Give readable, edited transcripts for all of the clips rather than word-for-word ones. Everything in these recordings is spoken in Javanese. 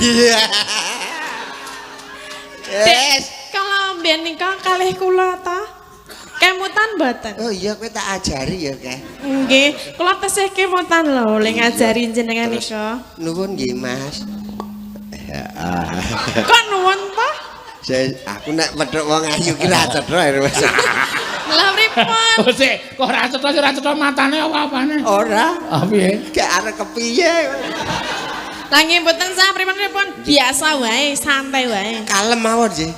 Iya. Dek, kalau mbiyen nika kalih kula ta? Kemutan mboten? Oh iya, kowe tak ajari ya, Kak. Nggih, kula tesih kemutan lho le ngajari jenengan nika. Nuwun nggih, Mas. Kok nuwun ta? Aku nek petuk wong ayu ki ra cetha ya, Mas. Lah pripun? Oh sik, kok ora cetha ora cetha matane apa apane? Ora. Ah piye? Gak arep kepiye. Lah nggih mboten sah pripun-pripun, biasa wae, santai wae. Kalem mawon sih.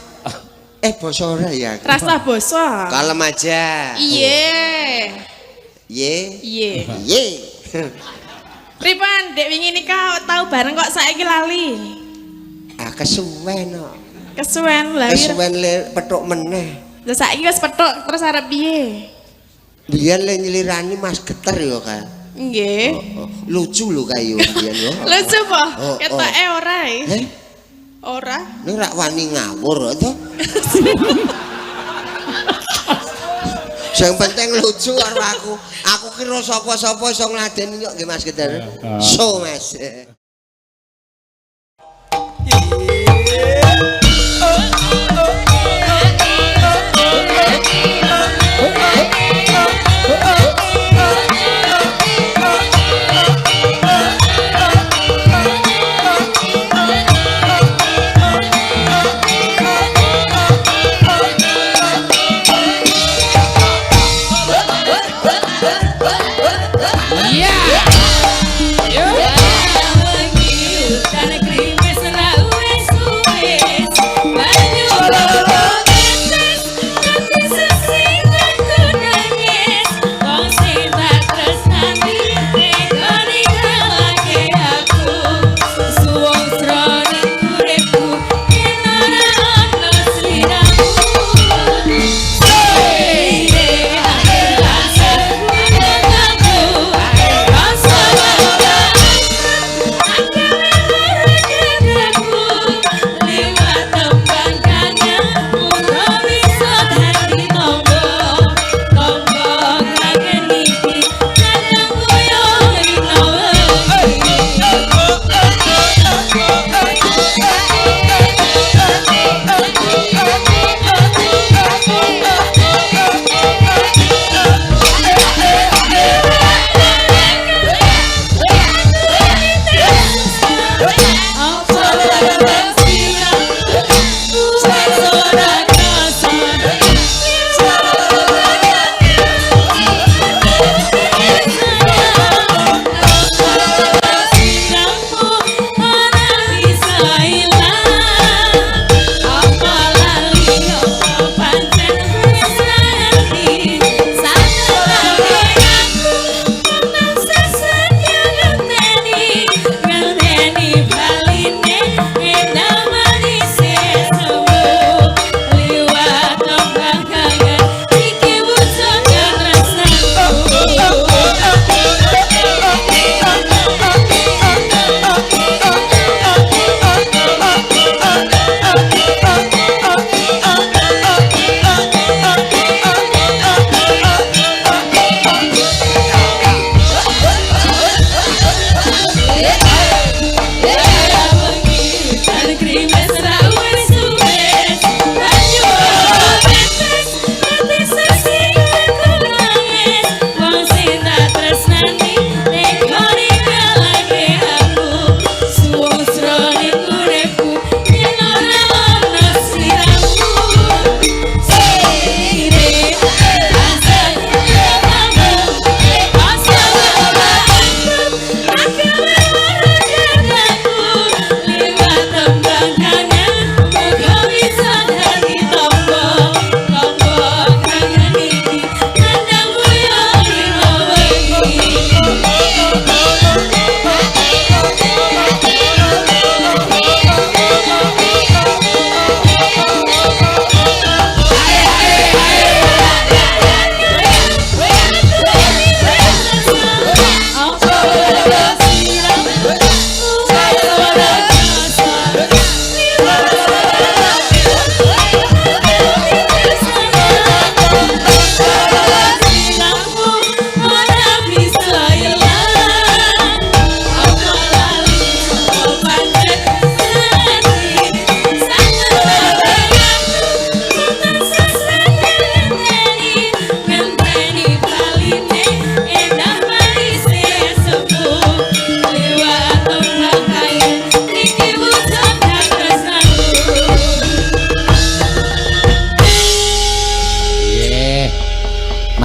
Basa ora ya aku? Rasa basa. Kalem aja. Iya. Ye. Iya. Ye. Pripun, Dek wingi nika tau bareng kok saiki lali. Ah kesuwen kok. Kesuwen lah. Kesuwen le petuk meneh. Lah saiki wis petuk terus arep piye? Biyen le nyelirani Mas Geter ya, Kak. Nggih. Oh, lucu lho kae yo biyen yo. Lucu po? Oh, oh. Ketoke ora e. Heh, Ora. ning rak wani ngawur to. Sing penting lucu karo aku. Aku kira sapa-sapa iso ngladeni kok nggih Mas Geter. So Mas. Iya. Yo.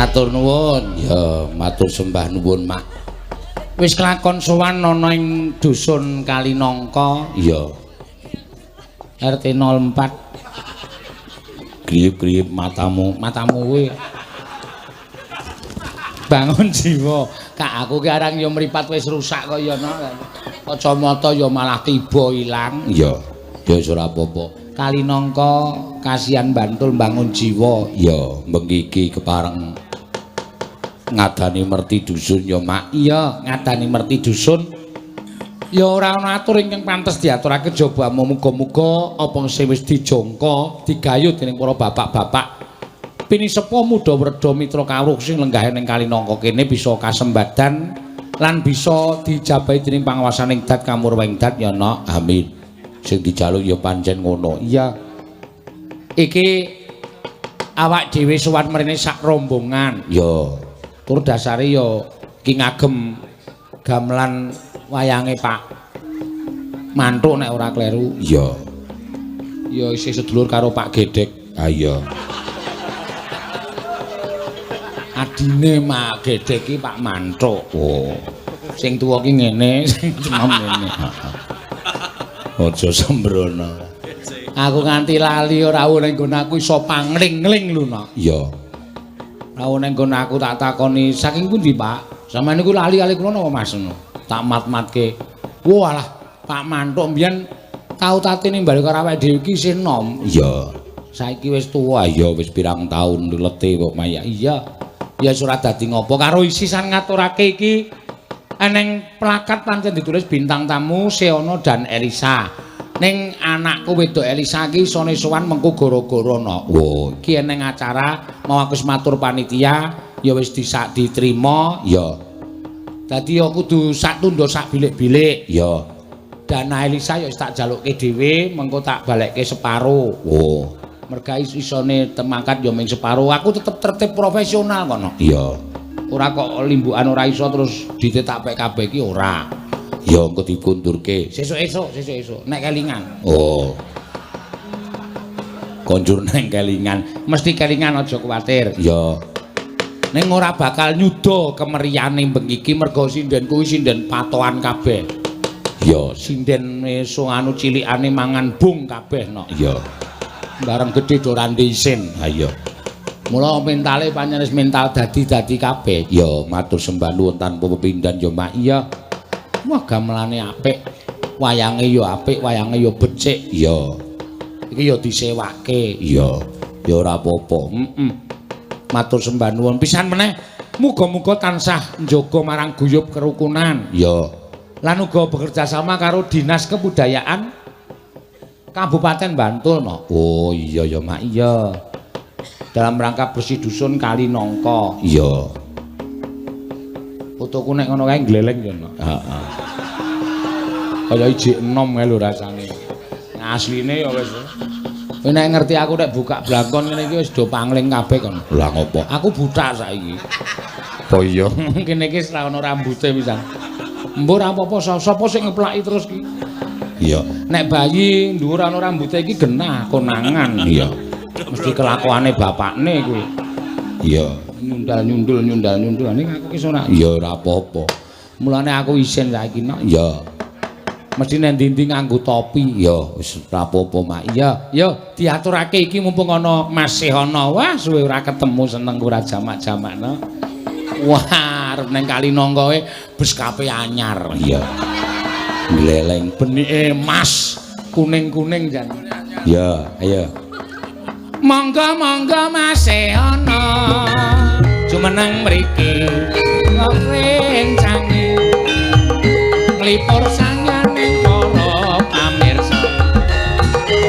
Matur nuwun. Ya, matur sembah nuwun, Mak. Wis kelakon sowan ana ing dusun Kalinangka. Iya. RT 04. Griyip-griyip matamu, matamu kuwi. Bangun jiwa. Kak aku ki arang ya mripat wis rusak kok ya no. Kacamata ya malah tiba ilang. Iya. Ya wis ora apa-apa. Kalinangka kasihan Bantul bangun jiwa. Ya, bengi iki kepareng ngadani merti dusun ya, Mak. Iya, ngadani merti dusun. Ya ora ana atur ingkang pantes diaturake jaba muga-muga apa sing wis dijangka digayut dening para bapak-bapak. Pinisepuh muda werda mitra kawruh sing lenggahe ning Kalinangka kene bisa kasembadan lan bisa dijabahi dening panguwasaning dat kamurwaing dat ya, Nok. Amin. Sing dijaluk ya pancen ngono. Iya. Iki awak dhewe sowan mrene sak rombongan. Ya. Tur dasare ya iki ngagem gamelan wayange Pak Manthuk nek ora kleru. Iya. Ya isih sedulur karo Pak Gedhek. Ha iya. Adine Mak Gedhek iki Pak Manthuk. Oh. Sing tuwa ki ngene, sing enom ngene. Aja sembrono. Aku nganti lali ora ning nggon aku iso pangling-ling lho, Nok. Iya. Rawuh ning nggon aku tak takoni, saking pundi, Pak? Sampeyan niku lali kali kula napa, Mas? Ngono. Tak mat-matke. Walah, Pak Manthuk mbiyen tau tate ning bali karo awake dhewe iki isih enom. Iya. Saiki wis tuwa, ya wis pirang taun lete kok mayak. Iya. Ya wis ora dadi ngopo karo isisan ngaturake iki eneng plakat pancen ditulis bintang tamu Seono dan Elisa. Ning anakku wedok Elisa iki isone sowan mengko gara-gara no. Wo, iki eneng acara mau aku wis matur panitia ya wis diterima ya. Dadi ya kudu sak tunda sak bilik-bilik ya. Dana Elisa ya wis tak jalukke dhewe mengko tak balekke separo. Wo. Merga isone temangkat ya ming separo. Aku tetep tertib profesional kono. Iya. Ora kok limbukan ora iso terus ditetak kabeh iki ora. Ya engko dikundurke. Sesuk esuk, sesuk esuk nek kelingan. Oh. Konjur nang kelingan, mesti kelingan aja kuwatir. Ya. Ning ora bakal nyuda kemeriyane bengi iki merga sinden kuwi sinden patokan kabeh. Ya, sinden iso anu cilikane mangan bung kabeh no. Ya. Bareng gedhe do ora isin. Ha iya. Mula mentale pancen wis mental dadi-dadi kabeh. Ya, matur sembah nuwun tanpa pepindhan ya, Mak. Iya. Wah, gamelane apik. Wayange ya apik, wayange ya becik. Ya. Iki ya disewake. Ya. Ya ora apa-apa. Heeh. Matur sembah nuwun pisan meneh. Muga-muga tansah njaga marang guyub kerukunan. Ya. Lan uga bekerja sama karo Dinas Kebudayaan Kabupaten Bantul no. Oh iya ya, Mak. Iya. Dalam rangka bersih dusun Kalinangka. Iya. Putuku nek ngono kae gleleng ya, Nok. Heeh. Kaya ijik enom kae lho rasane. Asline ya wis. Kowe nek ngerti aku nek buka blangkon ngene iki wis do pangling kabeh kon. Lah ngopo? Aku buta saiki. Apa iya? Kene iki ora ono rambute pisan. Mbok ora apa-apa, sapa sing ngeplaki terus ki? Iya. Nek bayi dhuwur ana rambute iki genah konangan. Iya. Mesti kelakuane bapakne kuwi. Iya, nyundal-nyundul nyundal-nyundul ning aku ki ora. Ya ora apa-apa. Mulane aku isin saiki nok. Iya. Mesti nang ndi-ndi nganggo topi. Ya wis ora apa-apa, Mak. Iya, ya diaturake iki mumpung ana Mas Sehono. Wah, suwe ora ketemu seneng ora jamak-jamakno. Wah, arep nang Kalinangka e beskape anyar. Iya. Gleleng benike emas kuning-kuning jan. Ya, ayo. Monggo-monggo Mas Sehono jumeneng mriki ngrencangi nglipur sangyaning para pamirsa.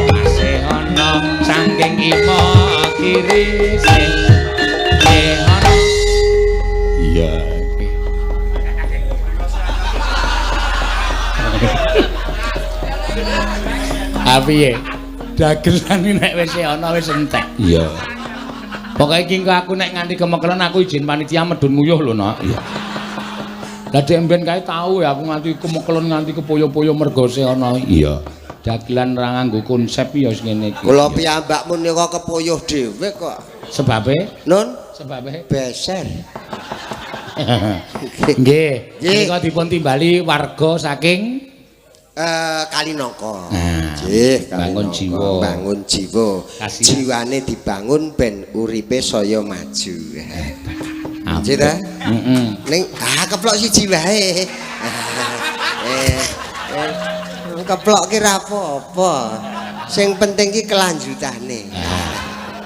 Mas Sehono saking Imogiri Sehono. Iya. Piye? Dagelan iki nek wis ana wis entek. Iya. Pokoke iki engko aku nek nganti kemekelen aku izin panitia medun nguyuh lho, Nok. Iya. Lah dek mben kae tau ya aku nganti kemekelen nganti kepoyo-poyo mergo ana. Iya. Dagelan ora nganggo konsep ya wis ngene iki. Kula piyambak menika kepoyoh dhewe kok. Sebabe? Nun, Sebabe beser. Nggih. Menika dipun timbali warga saking Kalinongko. Nggih, bangun jiwa. Bangun jiwa. Jiwane dibangun ben uripe saya maju. Nggih ta? Heeh. Ning keplok siji wae. Keplok ki ra apa-apa. Sing penting ki kelanjutane.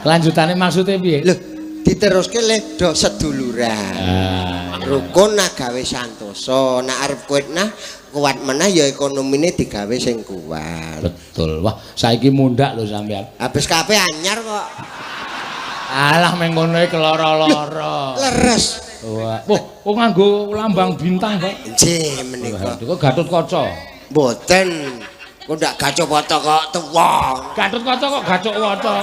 Kelanjutane maksude piye? Lho, diteruske le do seduluran. Rukun nah gawe santosa, nek arep kuat nah kuat menah ya ekonomine digawe sing kuat. Betul. Wah, saiki mundhak lho sampean. Habis kabeh anyar kok. Alah meng ngono iki keloro-loro. Leres. Wah, kok nganggo lambang bintang, Pak? Nggih menika. Kok Gatot Kaca? Mboten. Kok ndak gacok waca kok tuwa. Gatot Kaca kok gacok waca.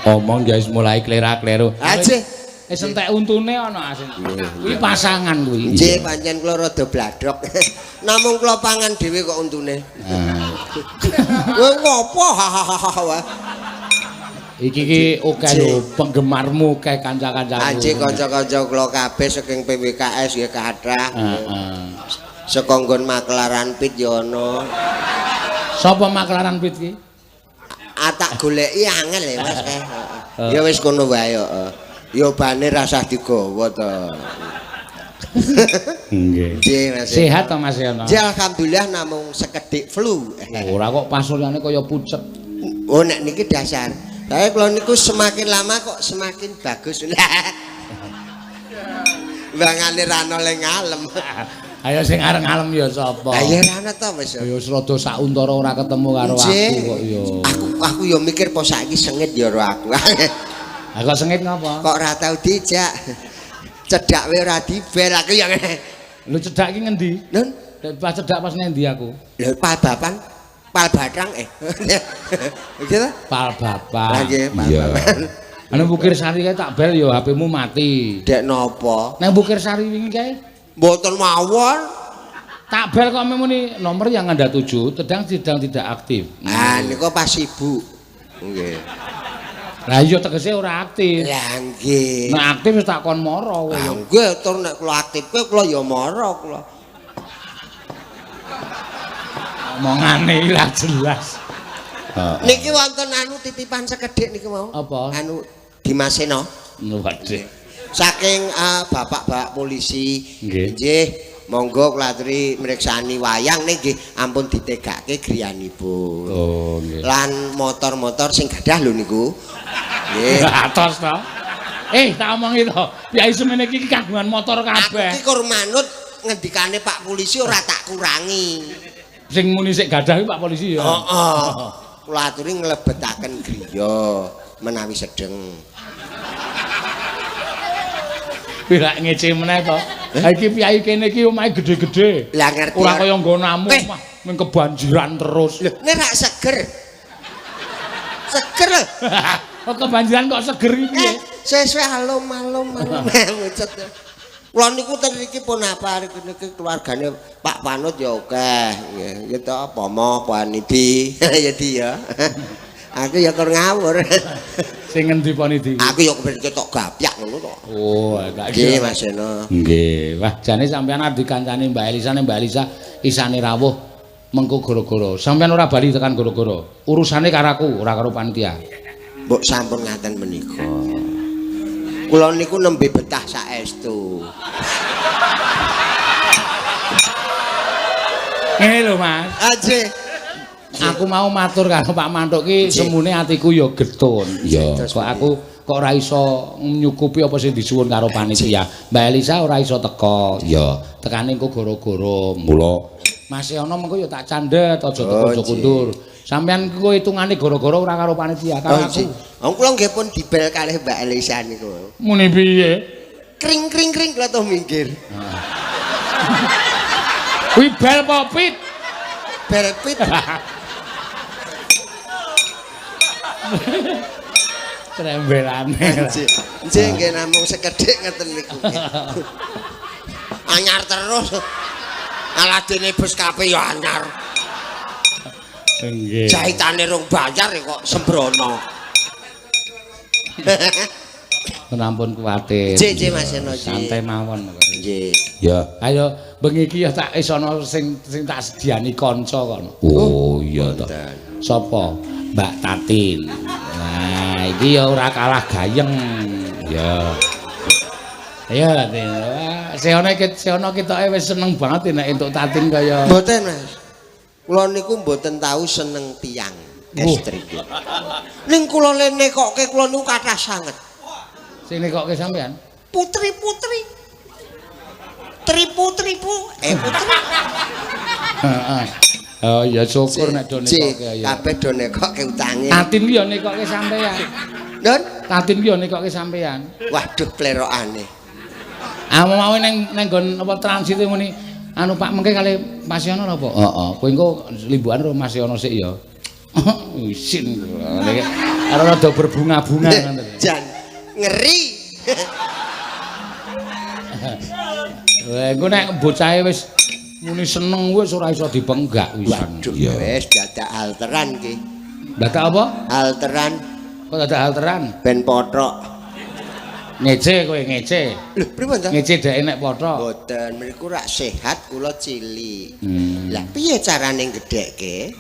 Omong ya wis mulai klera-kleru. Aje. Wis entek untune ana asin. Kuwi pasangan kuwi. Nggih, pancen kula rada bladhok. Namung kula pangan dhewe kok untune. Kowe ngopo? Hahaha. Iki ki akeh lho penggemarmu akeh kanca-kancaku. Anjih kanca-kanca kula kabeh saking PWKS ya kathah. Heeh. Saka nggon makelaran pit ya ana. Sapa makelaran pit ki? Atak goleki angel ya Mas. Ya wis kono wae heeh. Ya bane rasah digawa to. Nggih. Nggih Mas. Sehat to Mas Yono? Nggih alhamdulillah namung sekedhik flu. Ora kok pasuryane kaya pucet. Oh nek niki dasar. Saya kula niku semakin lama kok semakin bagus. Bangane ra ono le ngalem. Ayo sing areng ngalem ya sapa? Ha ya ra ono to wis. Ya wis rada sauntara ora ketemu karo aku kok ya. Aku ya mikir po saiki sengit ya karo aku. Ha kok sengit ngapa? Kok ora tau dijak. Cedhak wae ora dibel aku ya ngene. Lho cedhak iki ngendi? Nun, pas cedhak pas ngendi aku? Lho pal bapan. Pal batang Gitu ta? Pal bapak. Lah nggih, pal bapan. Ana Bukir Sari kae tak bel ya HP-mu mati. Dek napa? Nang Bukir Sari wingi kae mboten mawon. Tak bel kok muni nomor yang Anda tuju sedang tidak aktif. Ah niku pas sibuk. Nggih. Lah iya tegese ora aktif. Lah nggih. Nek aktif wis tak kon mara kowe. Lah nggih tur nek kula aktifke kula ya mara kula. Omongane lah jelas. Niki wonten anu titipan sekedhik niku mau. Apa? Anu Dimaseno. Waduh. Saking bapak-bapak polisi. Nggih. Nggih, monggo kula aturi mriksani wayang ning nggih ampun ditegake griyanipun. Oh nggih. Lan motor-motor sing gadah lho niku. Nggih. Atos to. Tak omongi to. Piyai semene iki kagungan motor kabeh. Aku iki kur manut ngendikane Pak polisi ora tak kurangi. Sing muni sik gadah iki Pak polisi ya. Heeh. Kula aturi nglebetaken griya menawi sedeng. Pirak ngece meneh to. Ha iki piyai kene iki omahe gedhe-gedhe. Lah ngerti. Ora kaya nggonamu omah mung kebanjiran terus. Lho, nek rak seger. Seger lho. Kok kebanjiran kok seger iki piye? Sesuk alum-alum mucet. Kula niku ten iki pun apa niki keluargane Pak Panut ya akeh. Nggih, ya to Pomo, Panidi. Ya di ya. Aku ya kur ngawur. Sing ngendi Panidi? Aku ya kepen ketok gapyak ngono to. Oh, tak nggih Mas Seno. Nggih. Wah, jane sampean arep dikancani Mbak Elisa, nek Mbak Elisa isane rawuh mengko gara-gara. Sampean ora bali tekan gara-gara. Urusane karo aku, ora karo panitia. Mbok sampun ngaten menika. Kula niku nembe betah saestu. Ngene lho, Mas. Aje. Aku mau matur karo Pak Manthuk ki semune atiku ya getun. Ya, kok aku kok ora iso nyukupi apa sing disuwun karo panitia. Mbak Elisa ora iso teko. Ya, tekane engko gara-gara. Mula Mas Yono mengko ya tak candhet, aja teko aja kundur. Sampeyan ku hitungane gara-gara ora karo panitia, karo aku. Wong kula nggih pun dibel kalih Mbak Elisa niku. Muni piye? Kring kring kring kula to minggir. Kuwi bel popit. Bel pit. Trembelane. Nggih nggih namung sekedhik ngeten niku. Anyar terus. Aladene bus kabeh ya anyar. Nggih. Jahitane rong bayar kok sembrono. Ampun kuwatir. Nggih, nggih, Mas Seno, nggih. Santai mawon. Nggih. Ya, ayo bengi iki ya tak wis ana sing sing tak sediani kanca kono. Oh, iya to. Sapa? Mbak Tatin. Nah, iki ya ora kalah gayeng. Ya. Ayo Tatin. Seona iki seona ketoke wis seneng banget nek entuk Tatin kaya Mboten, Mas. Kula niku mboten tau seneng tiyang estri. Ning kula le nekokke kula niku kathah sanget. Sing nekokke sampean? Putri-putri. Tripu-tripu, putri. Heeh. Oh ya syukur nek do nekokke ya. Kabeh do nekokke utange. Tatin ki ya nekokke sampean. Nun? Tatin ki ya nekokke sampean. Waduh plerokane. Ah mau neng neng nggon apa transit muni anu Pak mengke kali Mas Yono napa? Heeh, kowe engko limbukan karo Mas Yono sik ya. Isin. Karo rada berbunga-bunga ngoten. Jan ngeri. Lah engko nek bocahe wis muni seneng wis ora iso dipenggak wisan. Waduh, wis dadak alteran ki. Dadak apa? Alteran. Kok dadak alteran? Ben pothok. Ngece kowe ngece. Lho, pripun to? Ngece dheke nek pothok. Mboten, mriku rak sehat kula cilik. Lah piye carane gedhekke?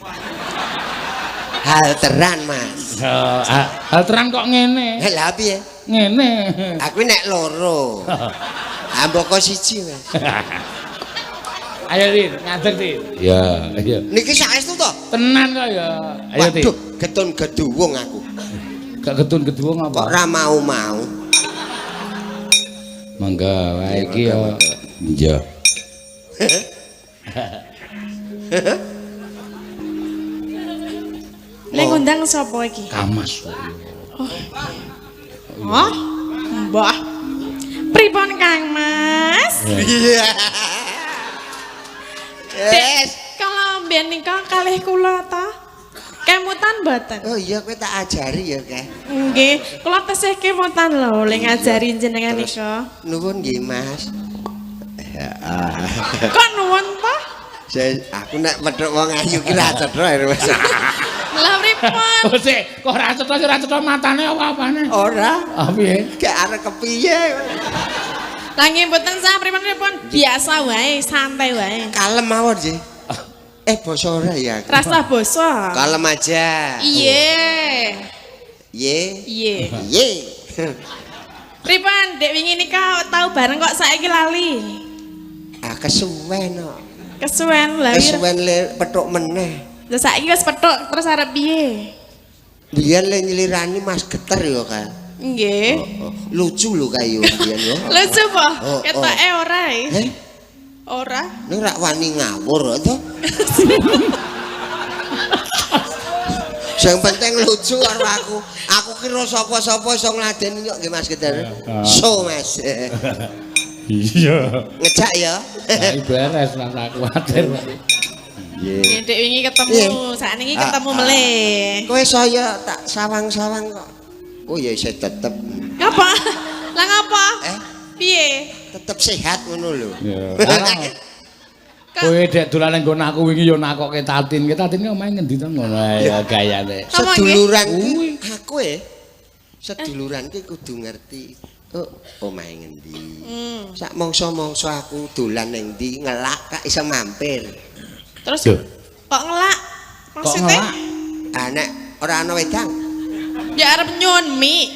Halteran, Mas. Halteran kok ngene? Lah piye? Ngene. Aku nek loro. Amboko siji, Mas. Ayo Tin, ngadeg Tin. Ya, iya. Niki saestu to? Tenan kok ya. Ayo Tin. Waduh, getun geduwung aku. Gak getun geduwung apa? Kok ora mau-mau. Mangga wae iki ya. Iya. Nek ngundang sapa iki? Kamas kok. Oh. Oh. Mbah. Pripun Kang Mas? Iya. Yes. Kalau mbiyen nika kalih kula ta? Kemutan mboten? Oh iya kowe tak ajari ya, Keh. Nggih, kula tesih kemutan lho le ngajari jenengan nika. Nuwun nggih, Mas. Kok nuwun ta? Aku nek medhok wong ayu ki ra cetha ya, Mas. Lah pripun? Oh sik, kok ora cetha ora cetha matane apa apane? Ora. Ah piye? Gak arep kepiye. Lah nggih mboten sah pripun-pripun, biasa wae, santai wae. Kalem mawon nggih. Basa ora ya? Rasa basa. Kalem aja. Iye. Ye. Iye. Ye. Pripun, Dek wingi nika tau bareng kok saiki lali. Ah kesuwen kok. Kesuwen lha. Kesuwen le petuk meneh. Lah saiki wis petuk terus arep piye? Biyen le nyelirani Mas Geter ya, Kak. Nggih. Oh, oh. Lucu lho kae yo biyen yo. Lucu po? Oh, oh. Ketoke ora e. Heh? Ora. Ning rak wani ngawur to. Sing penting lucu karo aku. Aku kira sapa-sapa iso ngladeni kok nggih Mas Geter. So Mas. Iya. Ngejak ya. Lah beres lah aku kuwatir. Nggih. Dek wingi ketemu, sakniki ketemu melih. Kowe saya tak sawang-sawang kok. Oh ya isih tetep. Ngapa? Lah ngapa? Piye? Tetep sehat ngono lho. Iya. Kowe dek dolan nang nggon aku wingi ya nakokke Tatin. Ki Tatin ki omahe ngendi to ngono ya gayane. Seduluran ki aku e. Seduluran ki kudu ngerti. Oh, omahe ngendi. Sak mangsa-mangsa aku dolan ning ndi ngelak kak iso mampir. Terus kok ngelak? Maksudnya? Ah nek ora ana wedang. Ya arep nyuwun mie.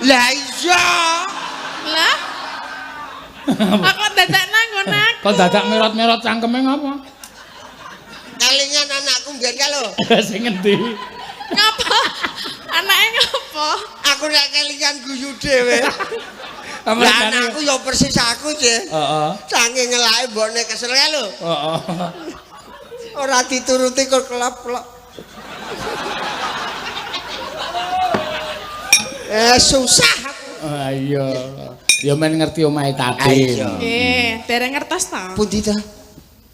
Lah iya. Lah. Aku dadak nang nggon aku. Kok dadak merot-merot cangkeme ngapa? Kalingan anakku mbiyen ka lho. Sing ngendi? Ngapa? Anake ngapa? Aku nek kelingan guyu dhewe. Lah anakku ya persis aku, Cek. Heeh. Saking ngelake mbokne kesel ka lho. Heeh. Ora dituruti kok kelap-kelop. Susah aku. Ah iya. Ya men ngerti omahe Tatin. Nggih, dereng ngertos ta? Pundi ta?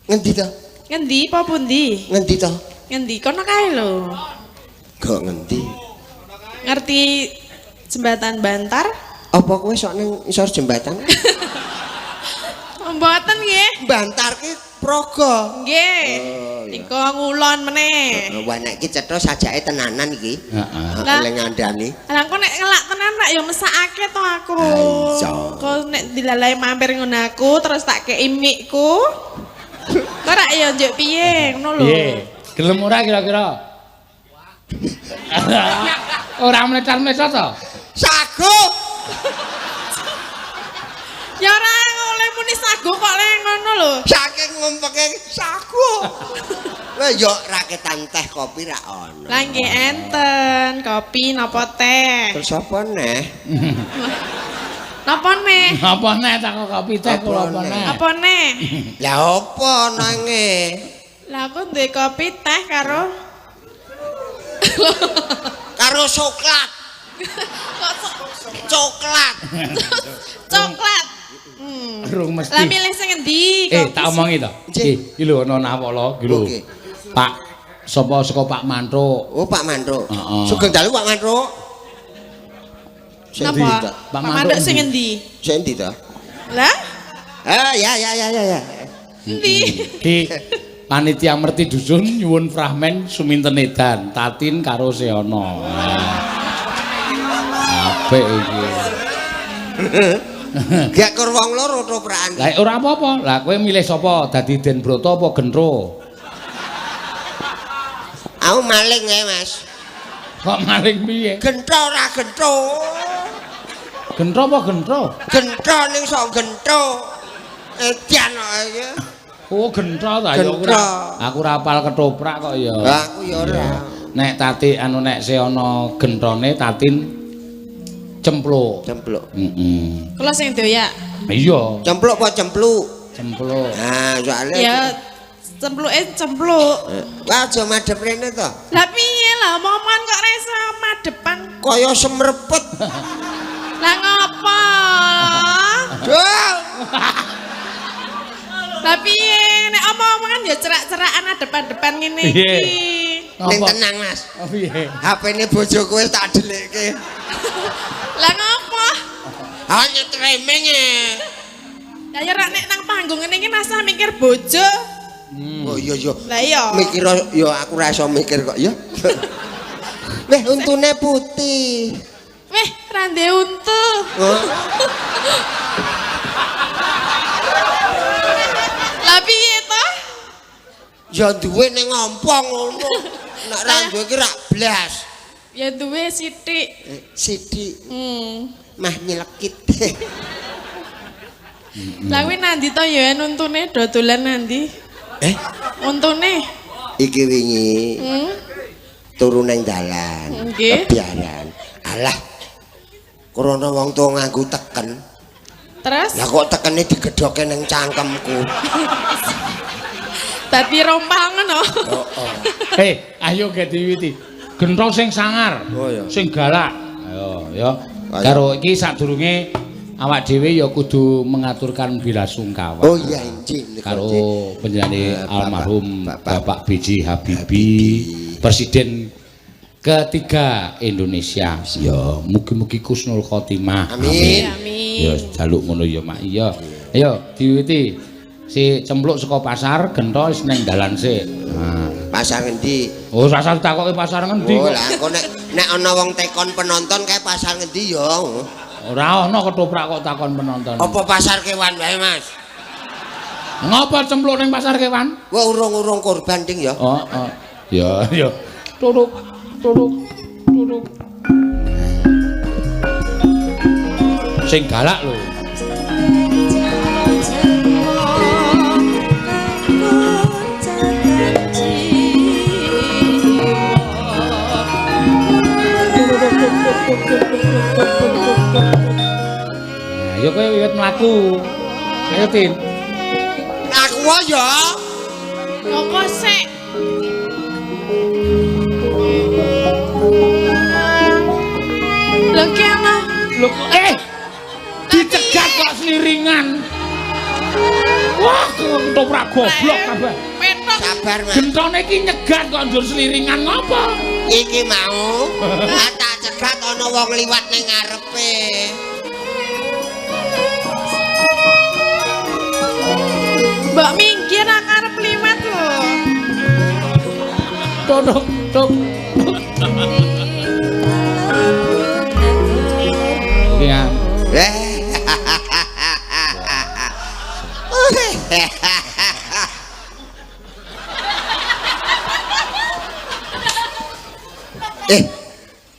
Ngendi ta? Ngendi apa pundi? Ngendi ta? Ngendi kono kae lho. Kok ngendi? Ngerti jembatan Bantar? Apa kowe sok ning isor jembatan? Mboten nggih. Bantar ki Praga. Nggih. Oh, iya. Nika ngulon meneh. Wah nek iki cetha sajake tenanan iki. Heeh. Lah. Lek ngandani. Lah engko nek ngelak tenan rak ya mesakake to aku. Ah, iya. Kok nek dilalai mampir ngono aku terus tak kei mikku. Kok rak ya njuk piye ngono lho. Piye? Gelem ora kira-kira? Ora mlecat-mlecot to? Sago. Ya ora oleh muni sago kok le ngono lho. Saking ngumpeke sago. Wah yo raketan teh kopi ra ono. Lah nggih enten kopi napa teh? Terus apa neh? Napa neh? Apa neh tak kopi teh kula apa neh? Apa neh? Lah apa nange? Lah aku duwe kopi teh karo Karo coklat. Kok Coklat. coklat. Rung mesti. Lah milih sing endi? Tak omongi to. Nggih. Iki lho ana nawala iki lho. Oke. Pak sapa saka Pak Mantuk? Oh Pak Mantuk. Heeh. Sugeng dalu Pak Mantuk. Sing Napa? endi ta? Pak Pak Mantuk Mantuk sing endi? Sing endi ta? Lah Ah ya ya ya ya ya. endi? Ki panitia merti dusun nyuwun fragmen suminten edan Tatin karo Seana. Apik iki. Gak kur wong loro toprakan. Lah ora apa-apa. Lah kowe milih sapa? Dadi Den Broto apa Gentro? Aku maling ae, Mas. Kok maling piye? Gentro ora gentro. Gentro apa gentro? Gentro ning sok gentro. Edan kok iki. Oh, gentro ta ya Gentro. ora. Aku ora hafal ketoprak kok ya. Lah aku ya ora. Nek Tati anu nek Seana gentrone Tatin cempluk. Cempluk. Heeh. Kula sing doyak. Iya, Cempluk apa cempluk? cempluk. Nah, soalnya Ya cempluke cempluk. Wah, aja madhep rene to. Lah piye lah omongan kok ra iso madepan. Kaya semrepet. Lah ngopo? Duh. Lah piye nek omong-omongan ya cerak-cerakan adep-adepan ngene iki. Ning Apa? tenang, Mas. Oh, piye? HP-ne bojoku wis tak dhelikke. Lah ngopo? Hanya tremeng e. Lah ya rak nek nang panggung ngene iki rasa mikir bojo. Oh iya iya. Lah iya. Mikir ya aku ora iso mikir kok ya. Weh, untune putih. Weh, ra ndek untu. Oh, Lah piye to? ya duwe ning ngompong ngono. Nek ra duwe ki rak blas. Ya duwe sithik. Sithik mah nyelekit. Lah kuwi nandi to ya untune dodolan nandi? Eh, Untune. iki wingi turu ning dalan, Nggih. kebiaran. Alah. Krana wong tuwa nganggo teken. Terus Lah kok tekene digedhoke ning cangkemku. dadi rompal ngono. Heeh. Ayo ge diwiti. Gentro sing sangar. Oh, iya. Sing galak. Ayo ya. Ayo. Karo iki sadurunge awak dhewe ya kudu mengaturkan belasungkawa. Oh iya injih Karo penjenengane Bapak- almarhum Bapak- Bapak B.J. Habibie, Presiden ketiga Indonesia. Ya, mugi-mugi khusnul khotimah. Amin. Amin. Ya jaluk ngono ya Mak. Iya. Ayo diwiwiti. Si cempluk saka pasar, gentho wis ning dalan sik. Nah. Pasar ngendi? Oh, rasah ditakoki pasar ngendi Oh kok. lah engko nek nek ana wong tekon penonton kae pasar ngendi ya. Ora ana ketoprak kok takon penonton. Apa pasar kewan wae, Mas? Ngapa cempluk ning pasar kewan? Wah urung-urung korban ding ya. Oh, oh. Ya, ya. Turuk, turuk, turuk. Sing galak lho. Nah, ya kowe wiwit mlaku. Ayo, Tin. Aku ya. Kok sik? Lho ki ana. Lho kok dicegat kok seliringan. Wah, ketoprak goblok kabeh. Petok. Sabar, Mas. Gentone iki nyegat kok njur seliringan ngopo? Iki mau tak cegat ana wong liwat ning ngarepe. Mbok minggir akane. Tuk tuk. Iya.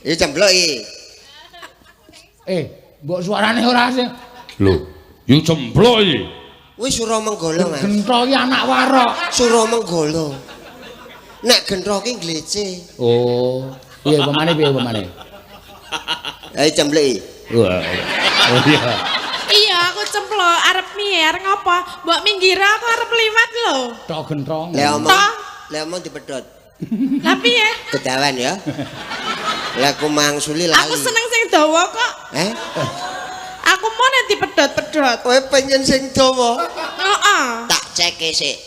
Iki cempluk iki. Mbok suarane ora sing. Lho, yo cempluk iki. Kuwi Suramenggala, Mas. Gentho iki anak warok. Suramenggala. Nek gentho ki glece. Oh, piye pemane piye pemane? Ayo cempluk iki. Wah. Oh iya. Iya, aku cempluk arep piye, arep ngopo? Mbok minggir aku arep liwat lho. Tok genthong. Le omong dipedhot. Lah piye? Kedawan ya. Lah aku mangsuli lali. Aku seneng sing dawa kok. Eh? Aku mau nek dipedhot-pedhot. Kowe pengen sing dawa? Heeh. Tak ceke sik.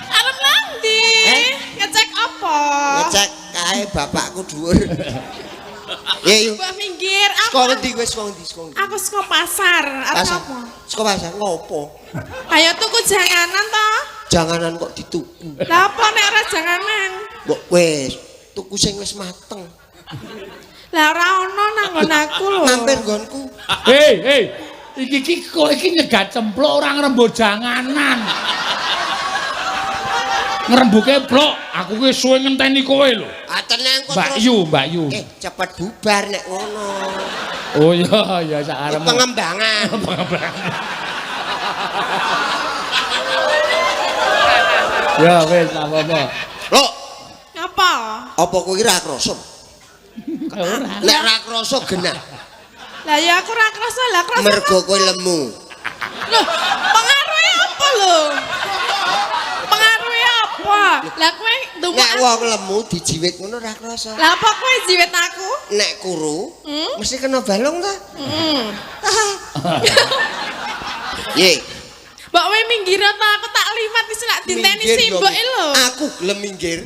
Arep nang ndi? Ngecek apa? Ngecek kae bapakku dhuwur. Ya yo. Mbok minggir aku. Saka ngendi kowe saka ngendi saka ngendi? Aku saka pasar. Arep apa? Saka pasar ngopo? Ayo tuku janganan to. Janganan kok dituku. Lah apa nek ora janganan? Mbok wis tuku sing wis mateng. Lah ora ono nang nggon aku lho. Mampir nggonku. Hei, iki iki kowe iki nyegat cempluk ora ngrembug janganan. Ngrembuke blok, aku ki suwe ngenteni kowe lho. Ah tenang kok Mbak terus. Yu, Mbak Yu. Cepet bubar nek ngono. Oh iya, ya sakarepmu. Pengembangan. Pengembangan. Ya wis apa-apa. Lho, Ngapa? apa kowe iki ra krasa? Ora. Nek ra krasa genah. Lah ya aku ora krasa, lah krasa. Mergo kowe lemu. Loh, pengaruhnya apa lho? Pengaruhnya apa? Lah kowe ndumuk. Nek wong lemu dijiwit ngono ra krasa. Lah apa kowe jiwit aku? Nek kuru mesti kena balung ta? Heeh. Ye. Mbok kowe minggir ta aku tak liwat wis lak dinteni simboke lho. Aku gelem minggir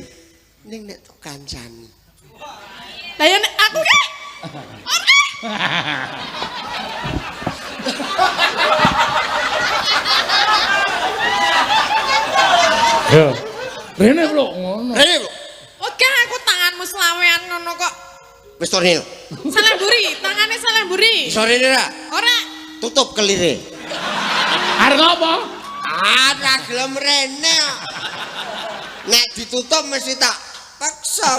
ning nek tok kancani. Lah ya nek aku ki. Ora. Yo. Rene lho ngono. Rene lho. Oke aku tanganmu selawean ngono kok. Wis to rene. Salah mburi, tangane salah mburi. Iso rene ra? Ora. Tutup kelire. Arep ngopo? Ah, ra gelem rene. Nek ditutup mesti tak paksa.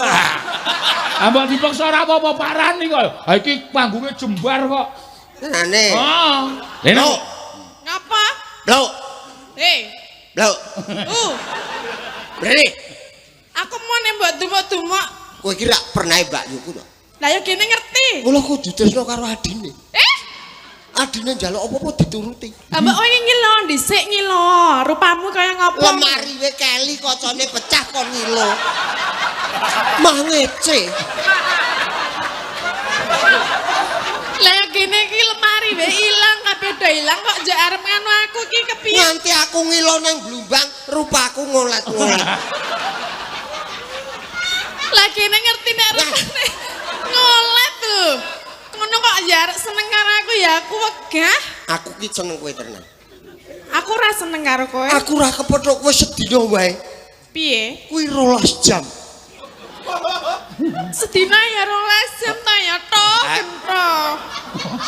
Ah, mbok dipaksa ora apa-apa parani kok. Ha iki panggunge jembar kok. Tenane. Oh. Rene. Lho. Ngapa? Lho. Hei. Lho. Rene. Aku mau nek mbok dumuk-dumuk. Kowe iki rak pernah Mbak Yuku to? Lah ya gene ngerti. Mula kudu tresno karo adine. Adine njaluk apa-apa dituruti. Lah mbok kowe ngilo dhisik ngilo. Rupamu kaya ngopo? Lemari we keli kocone pecah kon ngilo. Mah ngece. Lah ya gene iki lemari we ilang kabeh do ilang kok njek arep nganu aku iki kepiye? Nganti aku ngilo nang blumbang, rupaku ngolet-ngolet. Lah gene ngerti nek rupane ngolet lho. Ngono kok ya arep seneng karo aku ya aku wegah. Aku ki seneng kowe tenan. Aku ora seneng karo kowe. Aku ora kepethuk kowe sedina wae. Piye? Kuwi 12 jam. Sedina ya 12 jam ta ya to gentro.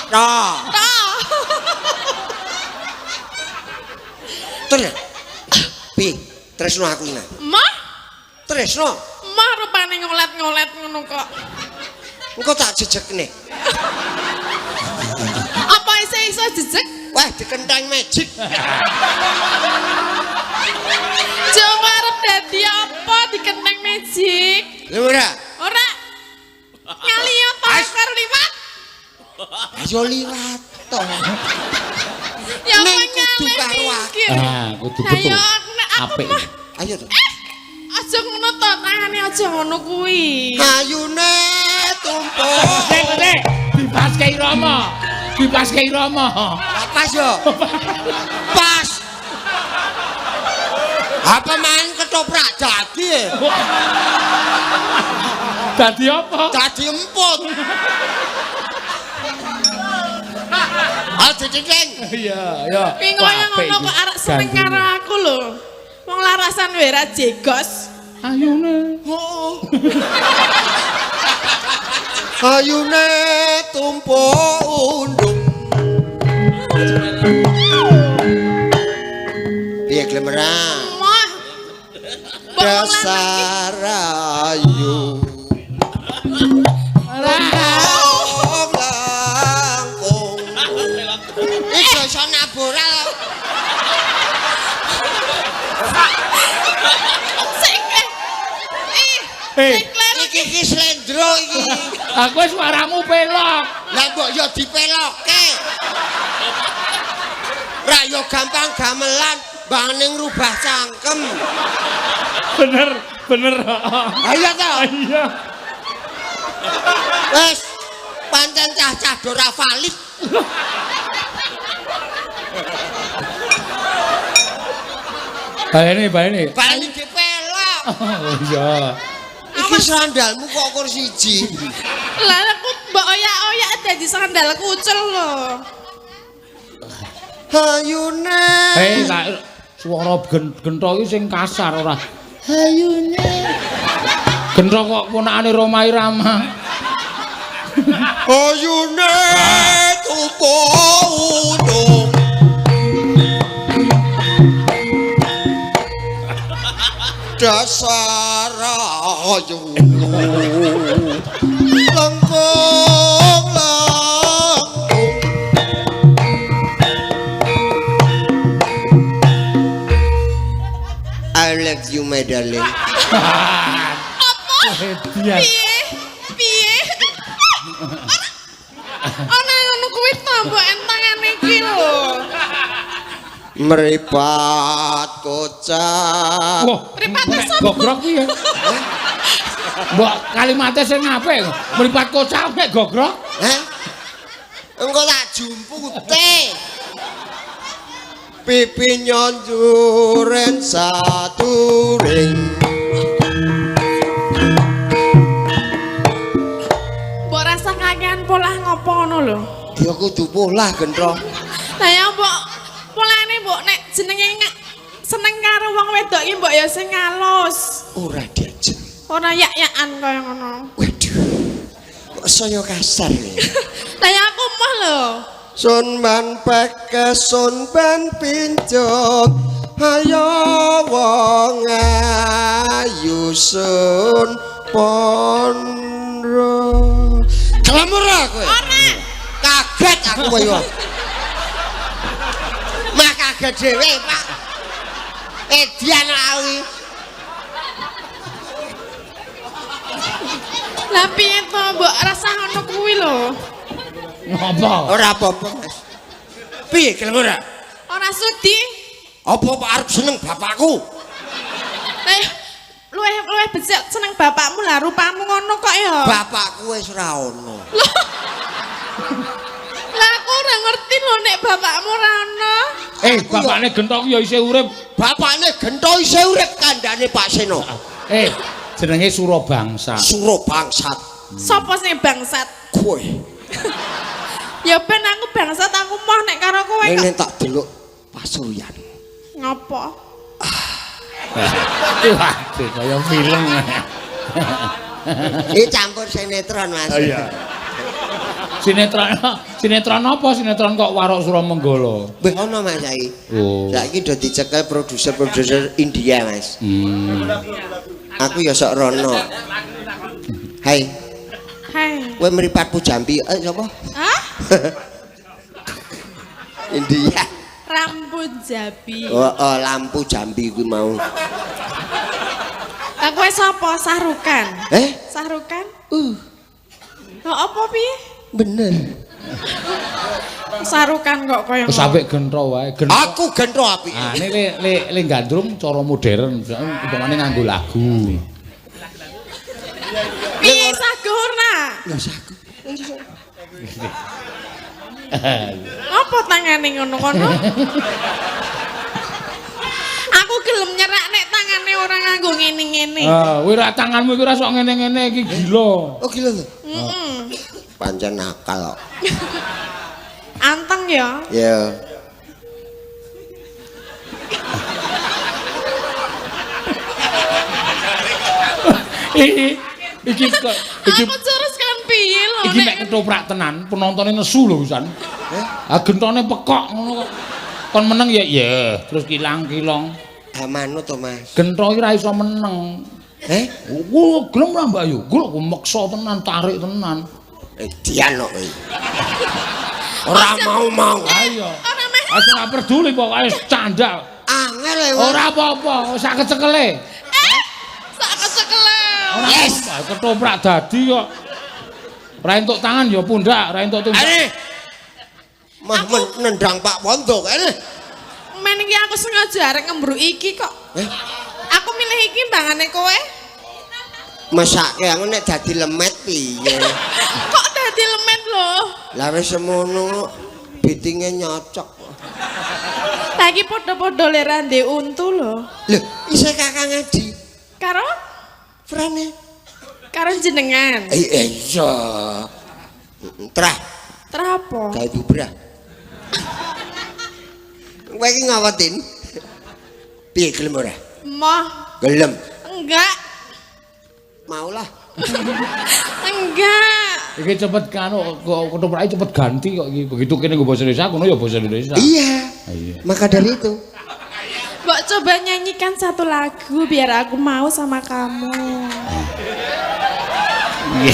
Toh. Toh. Tenan. Piye? Tresno aku nang. Mah? Tresno. Mah rupane ngolet-ngolet ngono kok. Engko tak jejekne. Apa iso-iso jejek? Wah, dikenteng magic. Coba arep dadi apa dikenteng magic? Lha ora. Ora. Ngali apa karo liwat? Ayo liwat to. Ya Neng apa kudu ngali karo aku. minggir. Ah, kudu Lah betul. ya nek aku Apik. mah Ayo to. aja ngono to, tangane aja ngono kuwi. Ayune tumpuk. Nek nek dipaske irama. Dipaske irama. Lah pas yo. Pas. Apa main ketoprak dadi ya? Dadi apa? Dadi emput. Ah dicicing. Iya, iya. Kuwi kaya ngono kok arek seneng karo aku lho. Wong larasan wae ra jegos. Ayune. Heeh. Ayune tumpuk undung. Piye gelem ora? Moh. Dasar ayu. Langkung langkung. Iki iso nabora. Sik Eh, Iki iki slendro iki. aku suaramu pelok. Lah mbok yo dipelokke. Ra yo gampang gamelan, bangane ngrubah cangkem. Bener, bener. Ayo to. Iya. Wes, pancen cah-cah do ra valid. Bayane, bayane. Bali dipelok. Oh iya. Iki sandalmu kok kur siji. Lah aku mbok oyak-oyak dadi sandal kucel lho. Hayune. Hei, suara gentho iki sing kasar ora. Hayune. Gentho kok ponakane Rhoma Irama. Hayune tumpuk undung. Dasar ayu. Langkung langkung. I love you my darling. Apa? Piye? Piye? Piye? Ana ngono kuwi to mbok entangane iki lho. Meripat kocak. Wah, Mripate sapa? Gogrok piye? Mbok kalimate sing apik. Mripat kocak nek gogrok. Hah? Engko tak jumpute. Pipi nyonjuren saturing. Mbok rasa kakean polah ngopo ngono lho. Ya kudu polah gentro. Lah ya mbok polane mbok nek jenenge seneng karo wong wedok iki mbok ya sing halus. Ora diajeng. Ora yak-yakan kaya ngono. Waduh. Kok saya kasar ya. Lah ya aku moh lho. Sun ban peke sun ban pincuk. Ayo wong ayu sun pondro. Gelem ora kowe? Ora. Kaget aku kowe yo. Mah kaget dhewe, Pak. Edian awi. Lah piye to mbok rasa ngono kuwi lho. Ngopo? Ora apa-apa, Mas. Piye gelem ora? Ora sudi. Apa Pak arep seneng bapakku? Lah luweh becik seneng bapakmu lah rupamu ngono kok ya. Bapakku wis ora ono. Lah aku ora ngerti lho nek bapakmu ora ono. Eh, bapakne genthok ya isih urip. Bapakne gentho isih urip kandhane Pak Seno. Eh, jenenge Surabangsa. Surabangsat. Sopo sing bangsat? Kowe. Ya ben aku bangsat aku moh nek karo kowe kok. Ngene tak delok pasuryan. Ngopo? Waduh, kaya film. Iki campur sinetron, Mas. Oh iya. Sinetron, sinetron apa? Sinetron kok Warok Suramenggala. Wih ono Mas saiki. Oh. Saiki do dicekel produser-produser India, Mas. Hmm. Aku ya sok rono. Hai, Hai. kowe mripatmu jambi sapa? Hah? India. Rambut jabi. Oh, oh, lampu jambi kuwi mau. Lah kowe sapa? Sahrukan. Eh? Sahrukan? Lah apa piye? Bener. Sahrukan kok kaya Wis apik gentho wae. Gentho. Aku gentho apik. Ah, ini le gandrung cara modern, umpamane nganggo lagu. Piye sagu ora? Ya sagu. Apa tangane ngono kono? Aku gelem nyerak nek tangane ora nganggo ngene-ngene. Ah, kowe ra tanganmu iki ora sok ngene-ngene iki gila. Oh gila to. Heeh. Pancen nakal kok. Anteng ya. Ya. Iki kok iki Aku terus kan piye lho iki nek ketoprak tenan, penontone nesu lho pisan. Ah gentone pekok ngono kok. Kon meneng ya ya, terus kilang-kilong. Ha manut to, Mas. Gento iki ra iso meneng. Eh? Wah, gelem ra Mbak Ayu? Gua meksa tenan, tarik tenan. Dian kok kowe. Ora mau-mau. Ayo. Ora meh. Wis ora peduli pokoke candal. Angel e. Ora apa-apa, sak kecekele. Sak kecekele. Ora Yes. apa-apa, ketoprak dadi kok. Ora entuk tangan ya pundak, ora entuk tundak. Are. Mah nendang Pak Wondo kene. Men iki aku sengaja arek ngembruk iki kok. Eh, Aku milih iki mbangane kowe. mesake aku nek dadi lemet piye? Kok dadi lemet lho? Lah wis semono bitinge nyocok. Lah iki padha-padha le ra ndek untu lho. Lho, isih Kakang Adi. Karo Frane. karo jenengan. Iya. Trah, Trah apa? gawe bubrah. Kowe iki ngawetin? Piye gelem ora? Moh, Gelem. enggak. Maulah. Enggak. Iki cepet kanu kok ketoprake cepet ganti kok iki. Begitu kene nggo basa Indonesia, kono ya basa Indonesia. Iya. Iya. Maka dari itu. Mbok coba nyanyikan satu lagu biar aku mau sama kamu. Iya.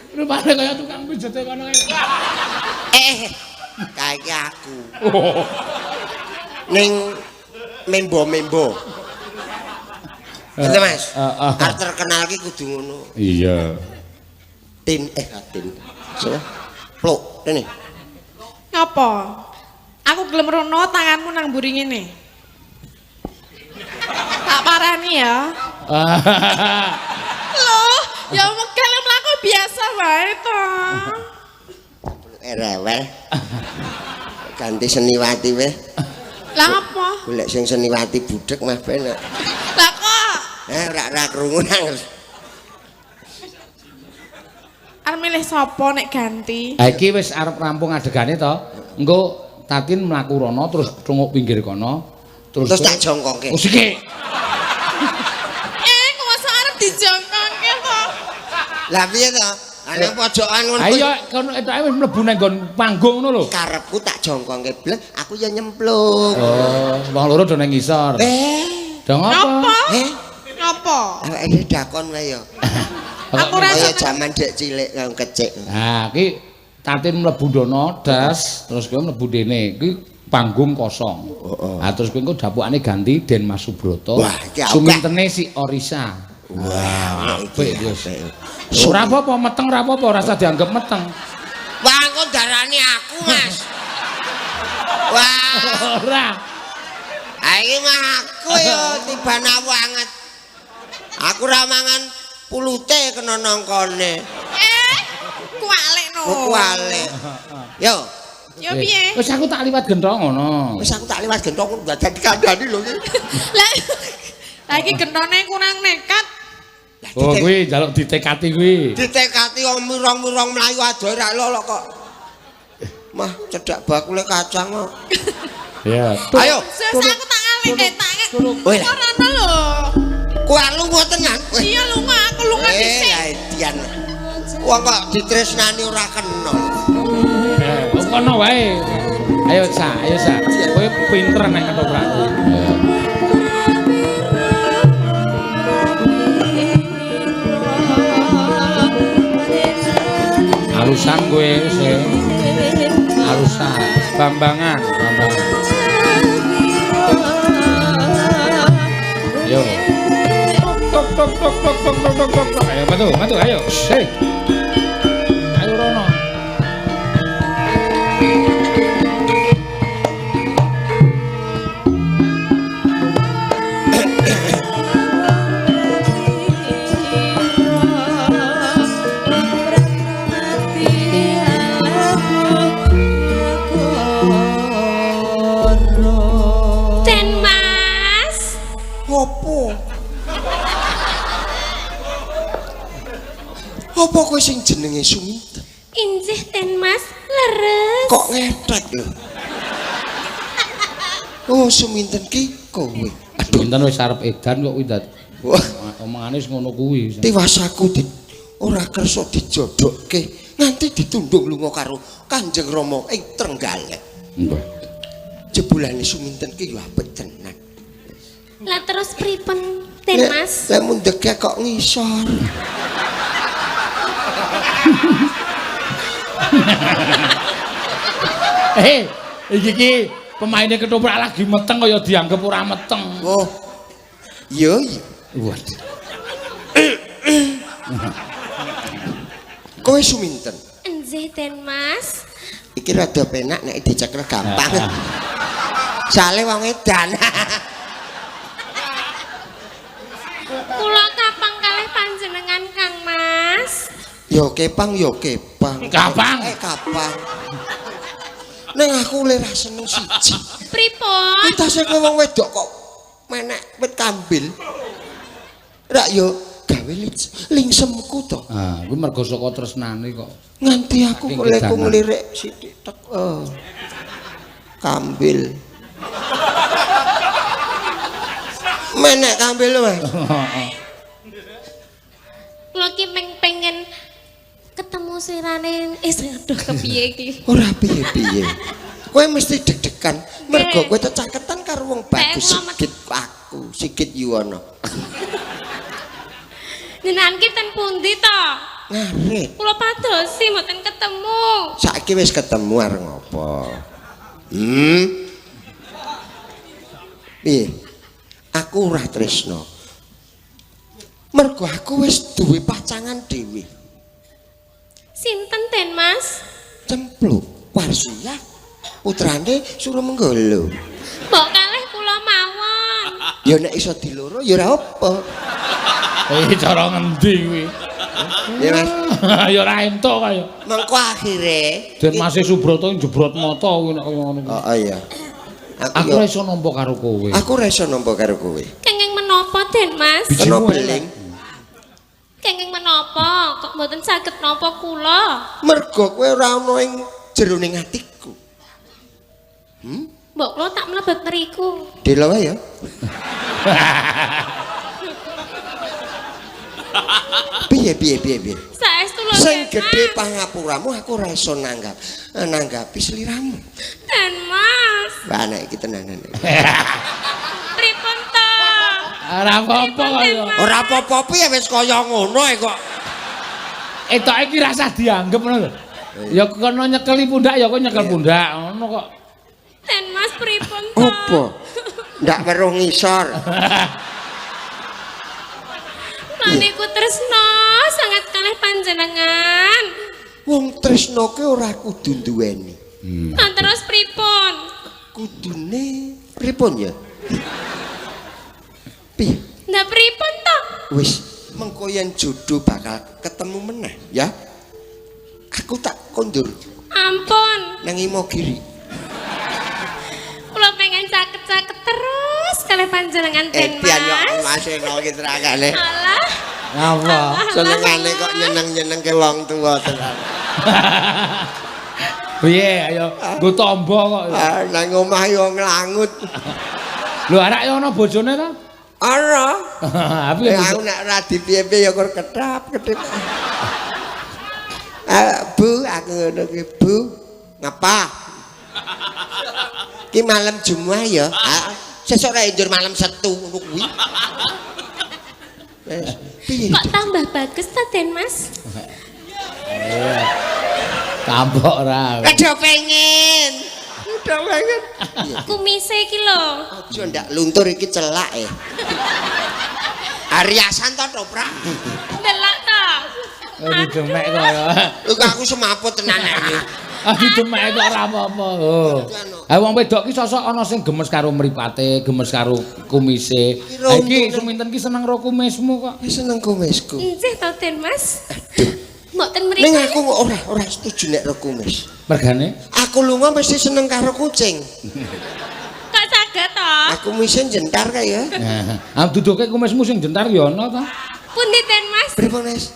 Rupane kaya tukang pijete kono kae. Kayak aku. Oh. Ning membo-membo. Gitu Mas. Arep terkenal ki kudu ngono. Iya. Tin tin. Sopo? Pluk, rene. Ngapa? Aku gelem rono tanganmu nang mburi ngene. Tak parani ya. Loh, ya megel mlaku biasa wae to. Rewel. Ganti seniwati weh. Lah ngapa? Golek sing seniwati budhek mah penak. Lah kok Ora krungu nang. Arep milih sapa nek ganti? Ha iki wis arep rampung adegane to. Engko Tatin mlaku rono terus cunguk pinggir kono terus Terus tak jongkongke. Oh siki. Kok masa arep dijongkongke to? Lah piye to? Ana pojokan ngono. Ayo kono etoke wis mlebu nang nggon panggung ngono lho. Karepku tak jongkongke blek, aku ya nyemplung. Oh, wong loro do nang ngisor. Do ngapa? Ngapa? Ngapa? Awake dakon wae ya. Aku ora Kaya jaman dek cilik kang kecik. Nah, iki Tatin mlebu ndono das, terus kowe mlebu dene. Iki panggung kosong. Heeh. Ah terus kowe engko dapukane ganti Den Mas Subroto. Wah, iki apik. Sumintene si Orisa. Wah, apik wis. Ora apa-apa meteng ora apa-apa, ora usah dianggap meteng. Wah, engko darani aku, Mas. Wah, Ora. iki mah aku ya tiban banget. Aku ora mangan pulute kena nangkane. Kualik no. Kualik. Yo, Yo piye? Wis aku tak liwat gentong ngono. wis aku tak liwat gentong dadak dikandani lho iki. Lah lah iki gentone kurang nekat. Oh, kuwi njaluk ditekati kuwi. Ditekati wong mirong-mirong mlayu adoh ra lolok kok. Mah cedhak bakule kacang kok. Ya. Ayo, Wis aku tak ngalih tak. Weh. Ora ana lho. Kowe lunga tenan. Iya lunga, aku lunga dhisik. Lah dian. Wong kok ditresnani ora kena. Kono wae. Ayo Sa, ayo Sa. Kowe pinter nek ketoprak. Alusan kowe sing alusan. Bambangan, Bambangan. Yo. Tok tok tok tok tok tok tok tok tok. Ayo metu, metu ayo. Hei. Ayo rono. Den Mas. Opo? Apa kowe sing jenenge Suminten? Injih Den Mas, leres. Kok ngethek lho? Oh, Suminten ki kowe. Aduh, Suminten wis arep edan kok kuwi dad. Wah, Omongane wis ngono kuwi. Tiwas aku ora kersa dijodohke, nganti ditundung lunga karo Kanjeng Rama ing Trenggalek. Mbah. Jebulane Suminten ki yo apik tenan. Lah terus pripun, Den Mas? Lek mundheke kok ngisor. Iki ki pemaine ketoprak lagi meteng kaya dianggep ora meteng. Oh. Iya, iya. Waduh. Kowe Suminten. Nggih, Den Mas. Iki rada penak nek dicekel gampang. Sale wong edan. Kula kapang kalih panjenengan Kang Mas. Yo kepang, yo kepang. Kapang. Kapang. Neng aku le ra seneng siji. Pripun? Pitase kowe wong wedok kok menek wit kambil. Rak yo gawe lingsemku to. Ah, kuwi mergo saka tresnane kok. Nganti aku kok leku nglirik sithik tek. Oh. Kambil. Menek kambil lho, Mas. Kula ki pengen ketemu sirane aduh kepiye iki? Ora piye-piye. Kowe mesti deg-degan mergo kowe tecaketan karo wong bagus Sigit aku, Sigit Yuwono. Jenengan ki ten pundi to? Ngarit. Kula padosi mboten ketemu. Saiki wis ketemu arep ngopo? Piye? Aku ora tresno. Mergo aku wis duwe pacangan dhewe. Sinten Den Mas? Cempluk Warsiah putrane Suramenggala. Mbok kalih kula mawon. Ya nek iso diloro ya ora apa. Cara ngendi kuwi? Ya Mas. Ya ora entuk kaya. Mengko akhire Den Mas Subroto njebrot mata kuwi nek kaya ngono kuwi. Oh iya. Aku ora iso nampa karo kowe. Aku ora iso nampa karo kowe. Kenging menapa Den Mas? Kena beling. Kenging menapa? Kok mboten saged nampa kula? Mergo kowe ora ana ing jeroning atiku. Mbok kula tak mlebet mriku. Dela wae ya. Piye piye piye piye. Saestu lho. Sing gedhe pangapuramu aku ora iso nanggap. Nanggapi sliramu. Den Mas. Wah nek iki tenanan. Pripun to? Ora apa-apa kaya. Ora apa-apa piye wis kaya ngono kok. Etoke iki rasah dianggep ngono lho. Ya kono nyekeli pundak ya kowe nyekel pundak ngono kok. Den Mas pripun to? Apa? Ndak weruh ngisor. Lha niku tresno sangat kalih panjenengan. Wong tresno ki ora kudu duweni. Lah terus pripun? Kudune pripun ya? Piye? Lah pripun to? Wis, mengko yen jodoh bakal ketemu meneh ya. Aku tak kondur. Ampun. Nang Imogiri. Kula pengen caket-caket terus kalih panjenengan Den Mas. Edian kok Mas ngono ki terangane. Alah. Apa? Senengane kok nyeneng-nyenengke wong tuwa tenan. Piye ayo nggo tombo kok. Ah nang omah yo nglangut. Lho arak yo ana bojone ta? Ana. Piye aku nek ora dipiye-piye ya kur ketap-ketip. Bu, aku ngono ki, Bu. Ngapa? Ki malam Jumat ya. Sesuk ra njur malam Setu ngono kuwi. Wis, piye? Kok tambah bagus ta, Den Mas? Iya. Tambok ora. Udah pengen. Udah pengen. Kumise iki lho. Aja ndak luntur iki celak e. Ariasan to toprak. Delok to. Didemek kok ya. Lho aku semaput tenan iki. Ah didemek kok ora apa-apa. Oh. Ha wong wedok ki sosok ana sing gemes karo mripate, gemes karo kumise. Ha iki Suminten ki seneng karo kumismu kok. Wis seneng kumisku. Nggih to, Den Mas. Aduh. Mboten mriki. Ning aku ora setuju nek karo kumis. Mergane? Aku lunga mesti seneng karo kucing. Kok saged to? Aku misen jentar kae ya. Nah, duduke kumismu sing jentar ya ana ta? Pundi Den Mas? Pripun, Mas?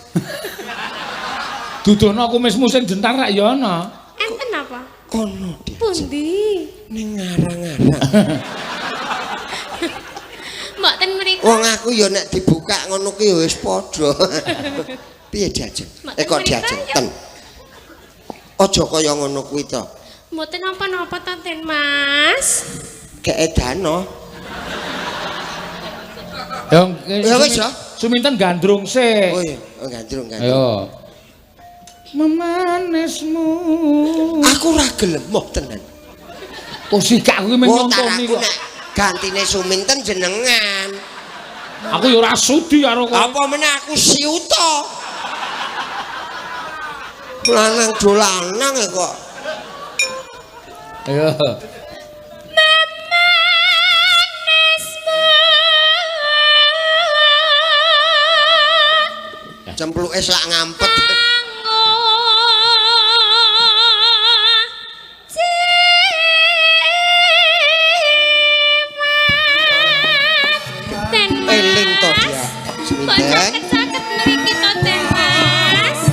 Dudono kumismu sing jentar rak ya ana. Enten apa? Kono dia. Pundi? Ning ngarang-arang. Mboten mriku. Wong aku ya nek dibuka ngono ki ya wis padha. Piye diajeng? Eh kok diajeng? Ten. Aja kaya ngono kuwi to. Mboten napa-napa to, Den Mas. Keedano. Ya wis ya. Suminten gandrung sik. Oh iya, oh gandrung gandrung. Ayo. Memanismu. Aku ora gelem moh tenan. Oh sikak kuwi menyontoni kok. Gantine Suminten jenengan. Aku ya ora sudi karo kowe. Apa meneh aku siuta. Lanang do lanang kok. Ayo. Cempluke selak ngampet. Eling to dia. Suminten. Caket mriki to, Den Mas.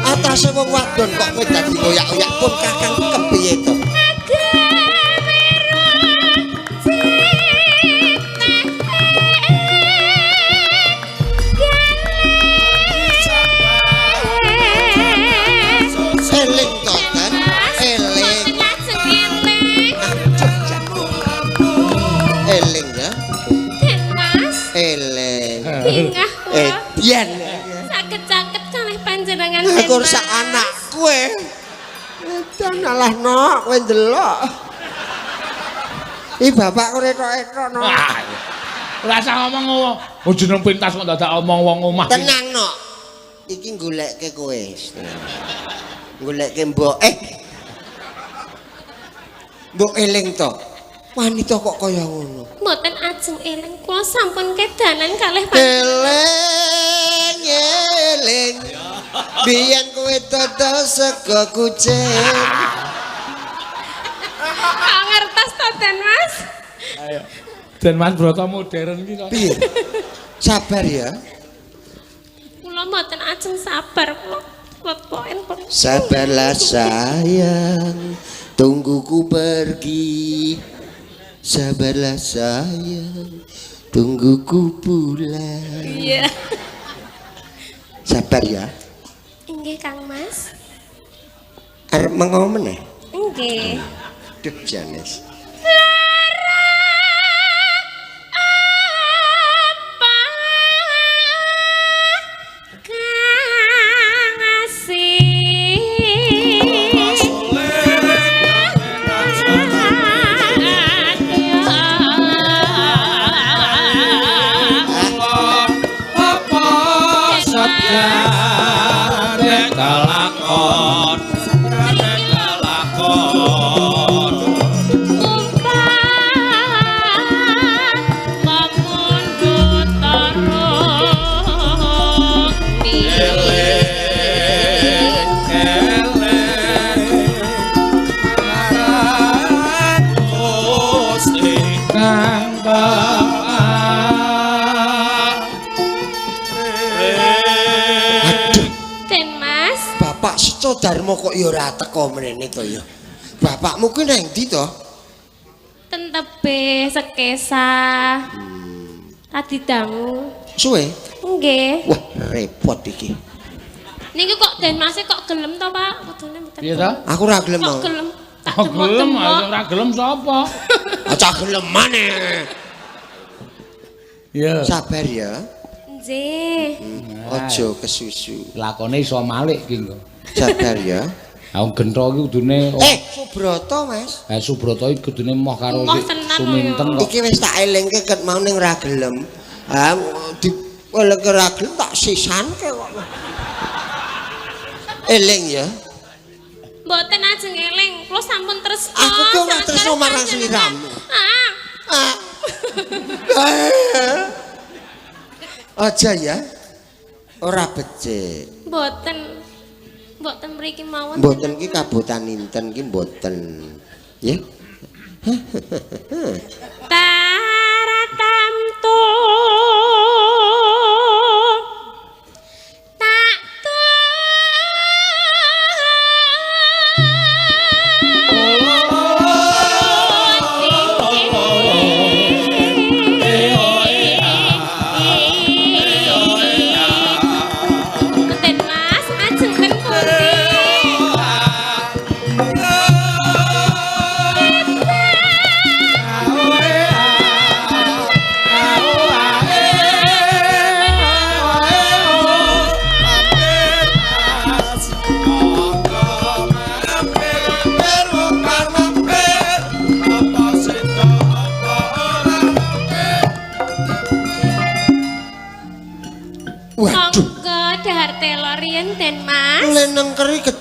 Atase wong wadon kok kowe dadi oyak-oyak pun kakang kepiye to? Eling to, Den. Eling. Eling ya. Den Mas. Eling. Bingah kula. Biyen. Saged-saged kalih panjenengan Den Mas. Aku sak anakku e. Edan alah nok kowe ndelok. Ih bapakku retok-retok nok. Ora usah ngomong oh jeneng pentas kok dadak omong wong omah. Tenang nok. Iki goleke kowe. Goleke mbok. Mbok eling to. Wanita kok kaya ngono. Mboten ajeng eling, kula sampun kedanan kalih panjenengan. Eling eling. Biyen kowe dodol sego kucing. Kok ngertos to, Den Mas? Ayo. Den Mas Broto modern iki kok. Piye? Sabar ya. Kula mboten ajeng sabar kula. Sabarlah sayang, tunggu ku pergi. Sabarlah sayang, tunggu ku pulang. Iya. Sabar ya. Nggih, Kang Mas. Arep mengo meneh? Nggih. Duh, Janes. Lara apa kang asih. Kelakon, kelakon. Eling, eling, marang Gusti kang. Bapak Secodarmo kok ya ora teko mrene to ya. Bapakmu kuwi nang ndi to? Ten tebih sekesa. Tadi dangu. Suwe? Nggih. Wah, repot iki. Niki kok Den Mas kok gelem to, Pak? Kudune mboten. Piye to? Aku ora gelem. Kok gelem? Tak gelem, ora gelem sapa? Aja gelemane. Iya. Sabar ya. Nggih. Aja kesusu. Lakone iso malik iki engko. Sabar ya. Ha wong gentho iki kudune Subroto, Mas. Subroto iki kudune moh karo Suminten kok. Iki wis tak elingke ket mau ning ora gelem. Ha di elingke ora gelem tak sisanke kok. Eling ya. Mboten ajeng eling, kula sampun tresna. Aku ki ora tresna marang sliramu. Ah. Aja ya. Ora becik. Mboten. Mboten mriki mawon. Mboten ki kabotan inten ki mboten. Ya. Taratamtu tak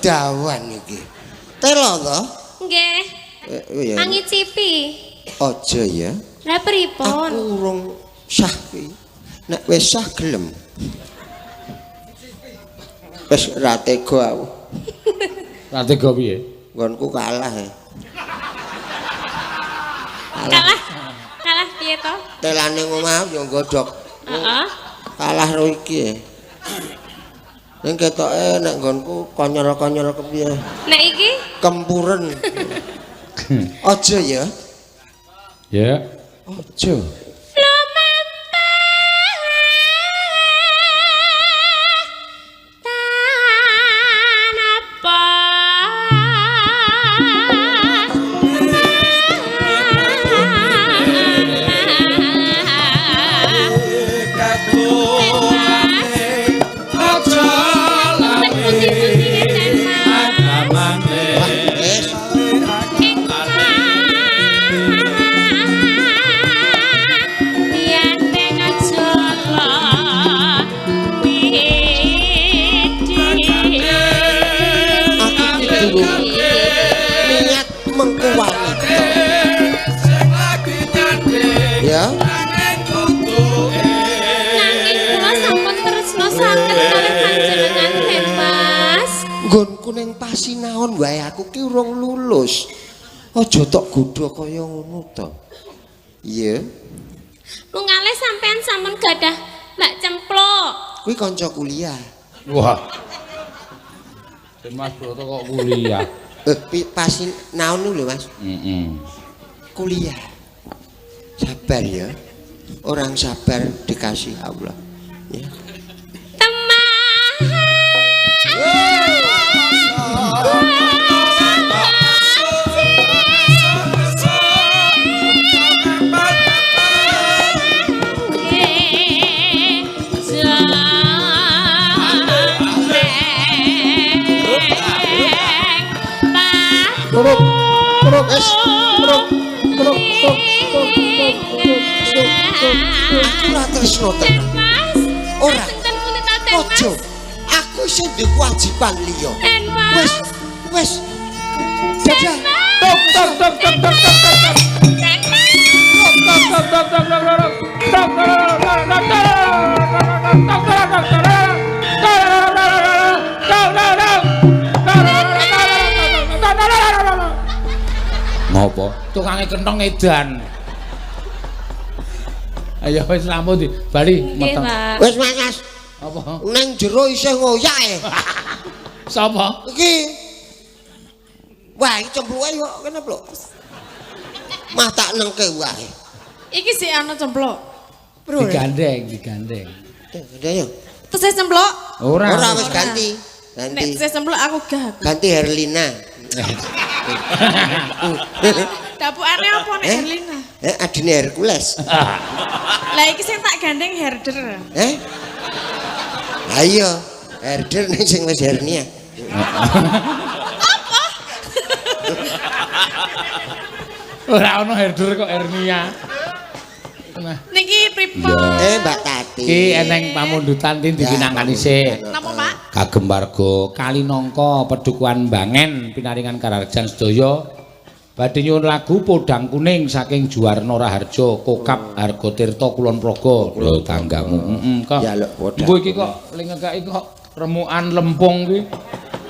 Kedawan iki. Telo to? Nggih. Iya. Angicipi. Aja ya. Lah pripun? Aku urung sah iki. Nek wis sah gelem. Wis ra tega aku. Ra tega piye? Nggonku kalah ya. Kalah. Kalah piye to? Telane omah yo nggodhog. Heeh. Kalah ro iki ya. Ning ketoke nek nggonku konyol-konyol kepiye? Nek iki Kempuren. Aja ya. Ya. Aja. lumampah tanapa pundi-pundi ngeten Mas. Wah, wis. Aku iki durung niat mengku wanita. Ya. Nanging kula sampun tresna sanget kalih panjenengan bebas. Nggonku ning pasinaon wae aku ki urung lulus. Aja tok godha kaya ngono to. Iya, Mungale sampean sampun gadah Mbak Cempluk. kuwi kanca kuliah. Wah. Den Mas Broto kok kuliah. Pasinaon lho Mas. Heeh. Kuliah. Sabar ya. Orang sabar dikasih Allah. Ya. Turuk, turuk, es, turuk, turuk, turuk, turuk, turuk, turuk, turuk. Aku ora tresno tenan. Mas, Ora. Ten pundi ta, Ten, Mas? Ojo. Aku isih duwe kewajiban liya. Ten, Mas. Wis, wis. Dadah. Tok tok tok tok tok tok tok. Ten, Mas. Tok tok tok tok tok tok tok Ngopo? Tukange kentong edan. Ayo wis rampung di bali Nggih, meteng. Pak. Wis Mas, Mas. Apa? Nang jero isih ngoyak e. Sapa? Iki. Wah, iki cempluke kok kene, Pluk. Mah tak nengke wae. Iki sik ana cempluk. Bro. Digandeng, digandeng. Gede yo. Terus saya cempluk. Ora. Ora wis ganti. Nek Ganti. saya cempluk aku gak. Ganti Herlina. Dapukane apa nek Eh? Herlina? Adine Hercules. Lah iki sing tak gandeng herder. Eh? Ayo, herder ning sing wis hernia. Apa? Ora ono herder kok hernia. Nah, Niki pripun? Mbak Tati. iki eneng pamundutan tin dipinangkani sik. Napa, Pak? Kagem warga Kalinangka Pedukuhan Bangen pinaringan Kararjan sedaya badhe nyuwun lagu Podang Kuning saking Juwarno Raharja Kokap Hargotirta Kulon Progo. Lho tanggamu. Heeh, kok. Ya, lho, Podang Engko iki kok ling ngekeki kok remukan lempung iki.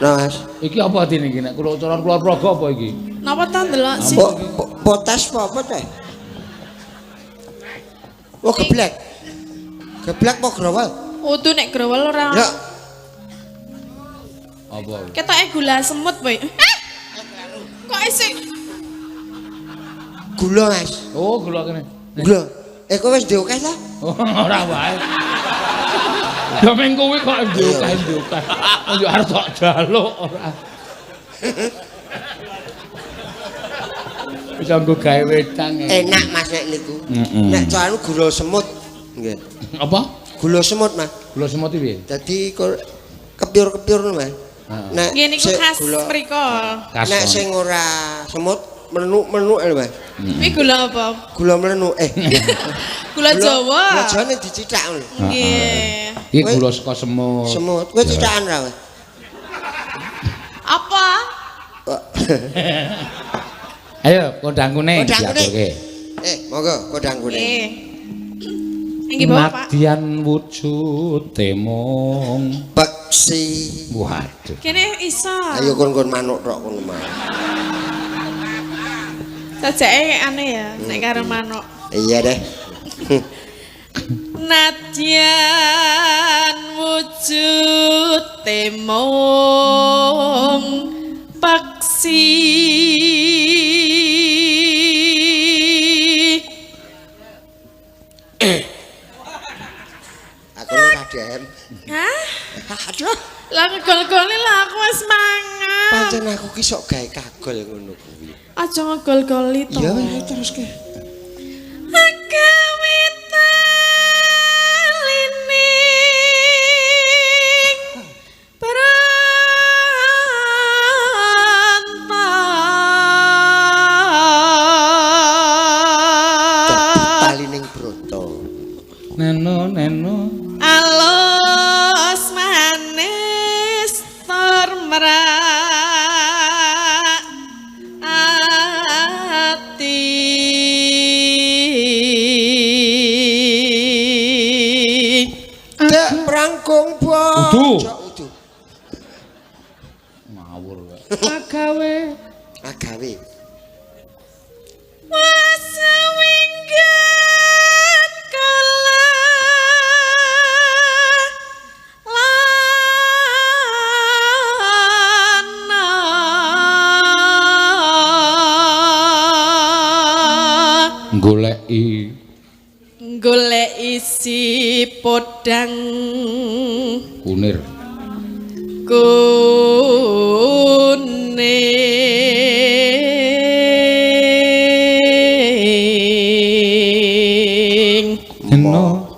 Nah, Mas. Iki apa dene iki nek kula cara Kulon Progo apa iki? Napa ta ndelok sih? Potas apa apa teh? Oh, geblek. Geblek apa growol? Udu nek growol ora. Ya, Apa? Ketoke gula semut, Boy. Eh? Kok isih gula, Mas. Oh, gula kene. Gula. Kowe wis diokeh ta? Oh, ora wae. Ya meng kowe kok diokeh-diokeh. Yo arep tok jaluk ora. Bisa nggo gawe wedang. Enak Mas nek niku. Mm-mm. Nek cara gula semut. Nggih. Apa? Gula semut, Mas. Gula semut iki piye? Dadi kepiur-kepiur ngono, Mas. Heeh. Nek Nggih niku sik khas gula- mriko. Khas Nek kono. sing ora semut melenuk-melenuk lho, Mas. Kuwi gula apa? Gula melenuk eh. Gula Jawa. Gula Jawa ning dicithak ngono. Nggih. Iki gula saka semut. Semut. Kowe cithakan ra, Mas? Apa? Ayo kondang kuning. Kondang kuning. Diaturke. Monggo kondang kuning. Nggih. Nggih bawa, Pak. Nadyan wujude mung Peksi. Waduh. Kene iso. Ayo kon-kon manuk tok kono mah. Sajake aneh ya nek karo manuk. Iya deh. Nadyan wujude mung peksi. Aku ora DM. Hah? Aduh. Lah ngegol-gole lah aku wis mangan. Pancen aku ki sok gawe kagol ngono kuwi. Aja ngegol-goli to. Iya wis terus ke. Agawe talining pranta. Talining broto. Neno neno. Alus manis tur merak ati. Dek prangkung bo. Udu. Udu. Ngawur wae. Agawe. Agawe. Wasewinggat kala lana. Goleki Golek isi podang kunir. Kuning. Neno.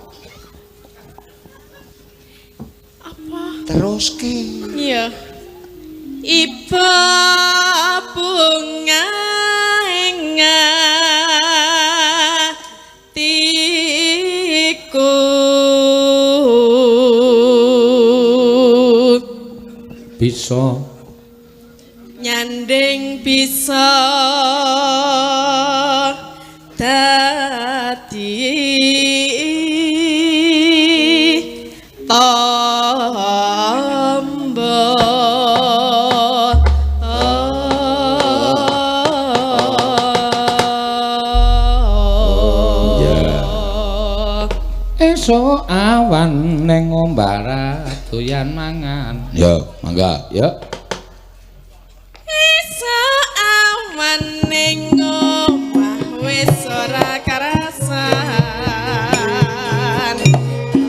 Apa? Terus ke. Iya. Iba bunga ing atiku. Bisa Nyanding bisa dadi tombo. Ya. Esuk awan ning ombara doyan mangan. Ya, mangga, ya. Esuk awan ning omah wis ora karasan.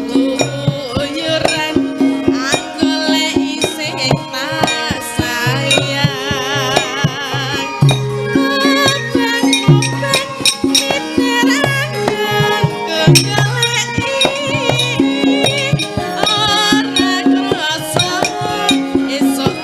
Keluyuran anggoleki sing tak sayang. Obang-obang miterangan kegoleki. Ora krasa esuk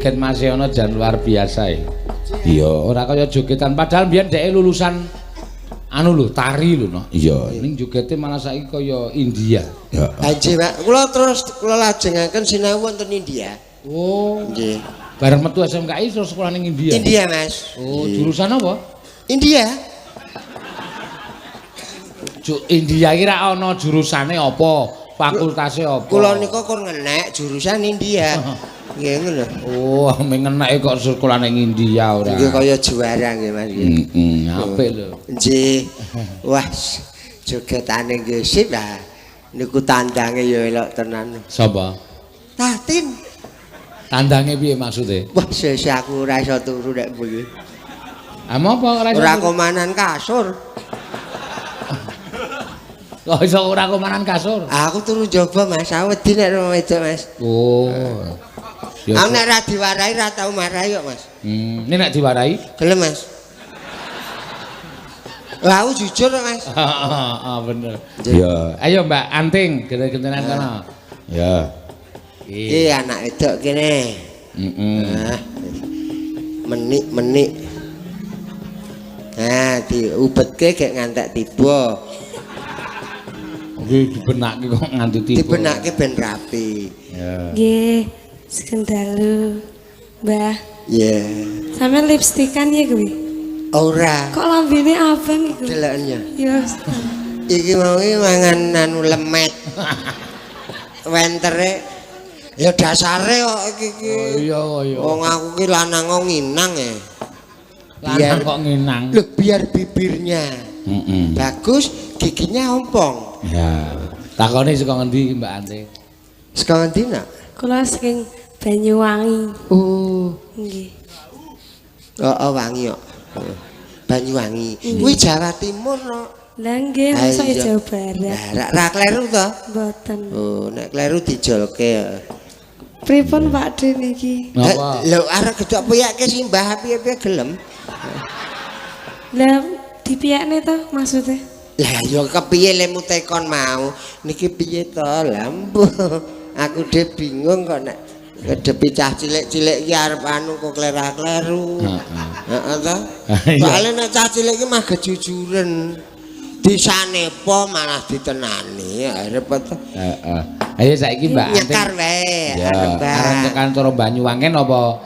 Joget Mas Yono jan luar biasa ya. Iya, ora kaya jogetan padahal biyen dheke lulusan anu lho, tari lho no. Iya, ning jogete malah saiki kaya India. Ya. Nggih, Pak. Kula terus kula lajengaken sinau wonten India. Oh. Nggih. Bareng metu SMKI terus sekolah ning India. India, Mas. Oh, jurusan apa? India. India iki ra ana jurusane apa? Fakultase apa? Kula nika kon ngenek jurusan India. Nggih ngono. Oh, mengeneke kok sekolah ning India ora. Nggih kaya juara nggih Mas. Heeh, apik lho. Nggih. Wah, jogetane nggih sip lah. Niku tandange ya elok tenan. Sapa? Tatin. Tandange piye maksude? Wah, sesuk aku ora iso turu nek bengi. Ah, apa ora iso? Ora komanan kasur. Kok iso ora komanan kasur? Aku turu njaba Mas, aku wedi nek wedok Mas. Oh. Aku nek ora diwarahi ora tau marahi kok Mas. Ini nek diwarahi? Gelem Mas. Lah aku jujur kok Mas. Heeh, bener. Ya, ayo Mbak Anting genten-gentenan kono. Ya. Iki anak wedok kene. Heeh. Menik-menik. Nah, diubetke gek ngantek tiba. Iki dibenake kok nganti tiba. Dibenake ben rapi. Ya. Nggih, sugeng dalu. Mbah. Iya. Sampeyan lipstikan ya kuwi? Ora. Kok lambene abang iku? Deloken ya. Ya. Iki mau mangan anu lemet. Wentere ya dasare kok iki iki. Oh iya iya. Wong aku ki lanang kok nginang e. Lanang kok nginang. Lho biar bibirnya. Heeh. Bagus, giginya ompong. Ya. Takone saka ngendi Mbak Ante? Saka ngendi nak? Kula saking Banyuwangi. Oh. Nggih. Heeh, wangi kok. Banyuwangi. Kuwi Jawa Timur no. Lah nggih, mosok Jawa Barat. Lah ra kleru to? Mboten. Oh, nek kleru dijolke. Pripun Pak De niki? Napa? Lho arep gedhok piyake simbah piye-piye gelem. Lah dipiyakne to maksudnya? Lah ya kepiye lemu tekon mau? Niki piye to? Lah mbuh. Aku dhe bingung kok nek ngedepi cah cilik-cilik iki arep anu kok klera-kleru. Heeh. Heeh to. Soale nek cah cilik iki mah kejujuran. Disanepa malah ditenani, repot. Heeh. Ayo saiki Mbak Anting nyekar wae, arep tekan cara Banyuwangen apa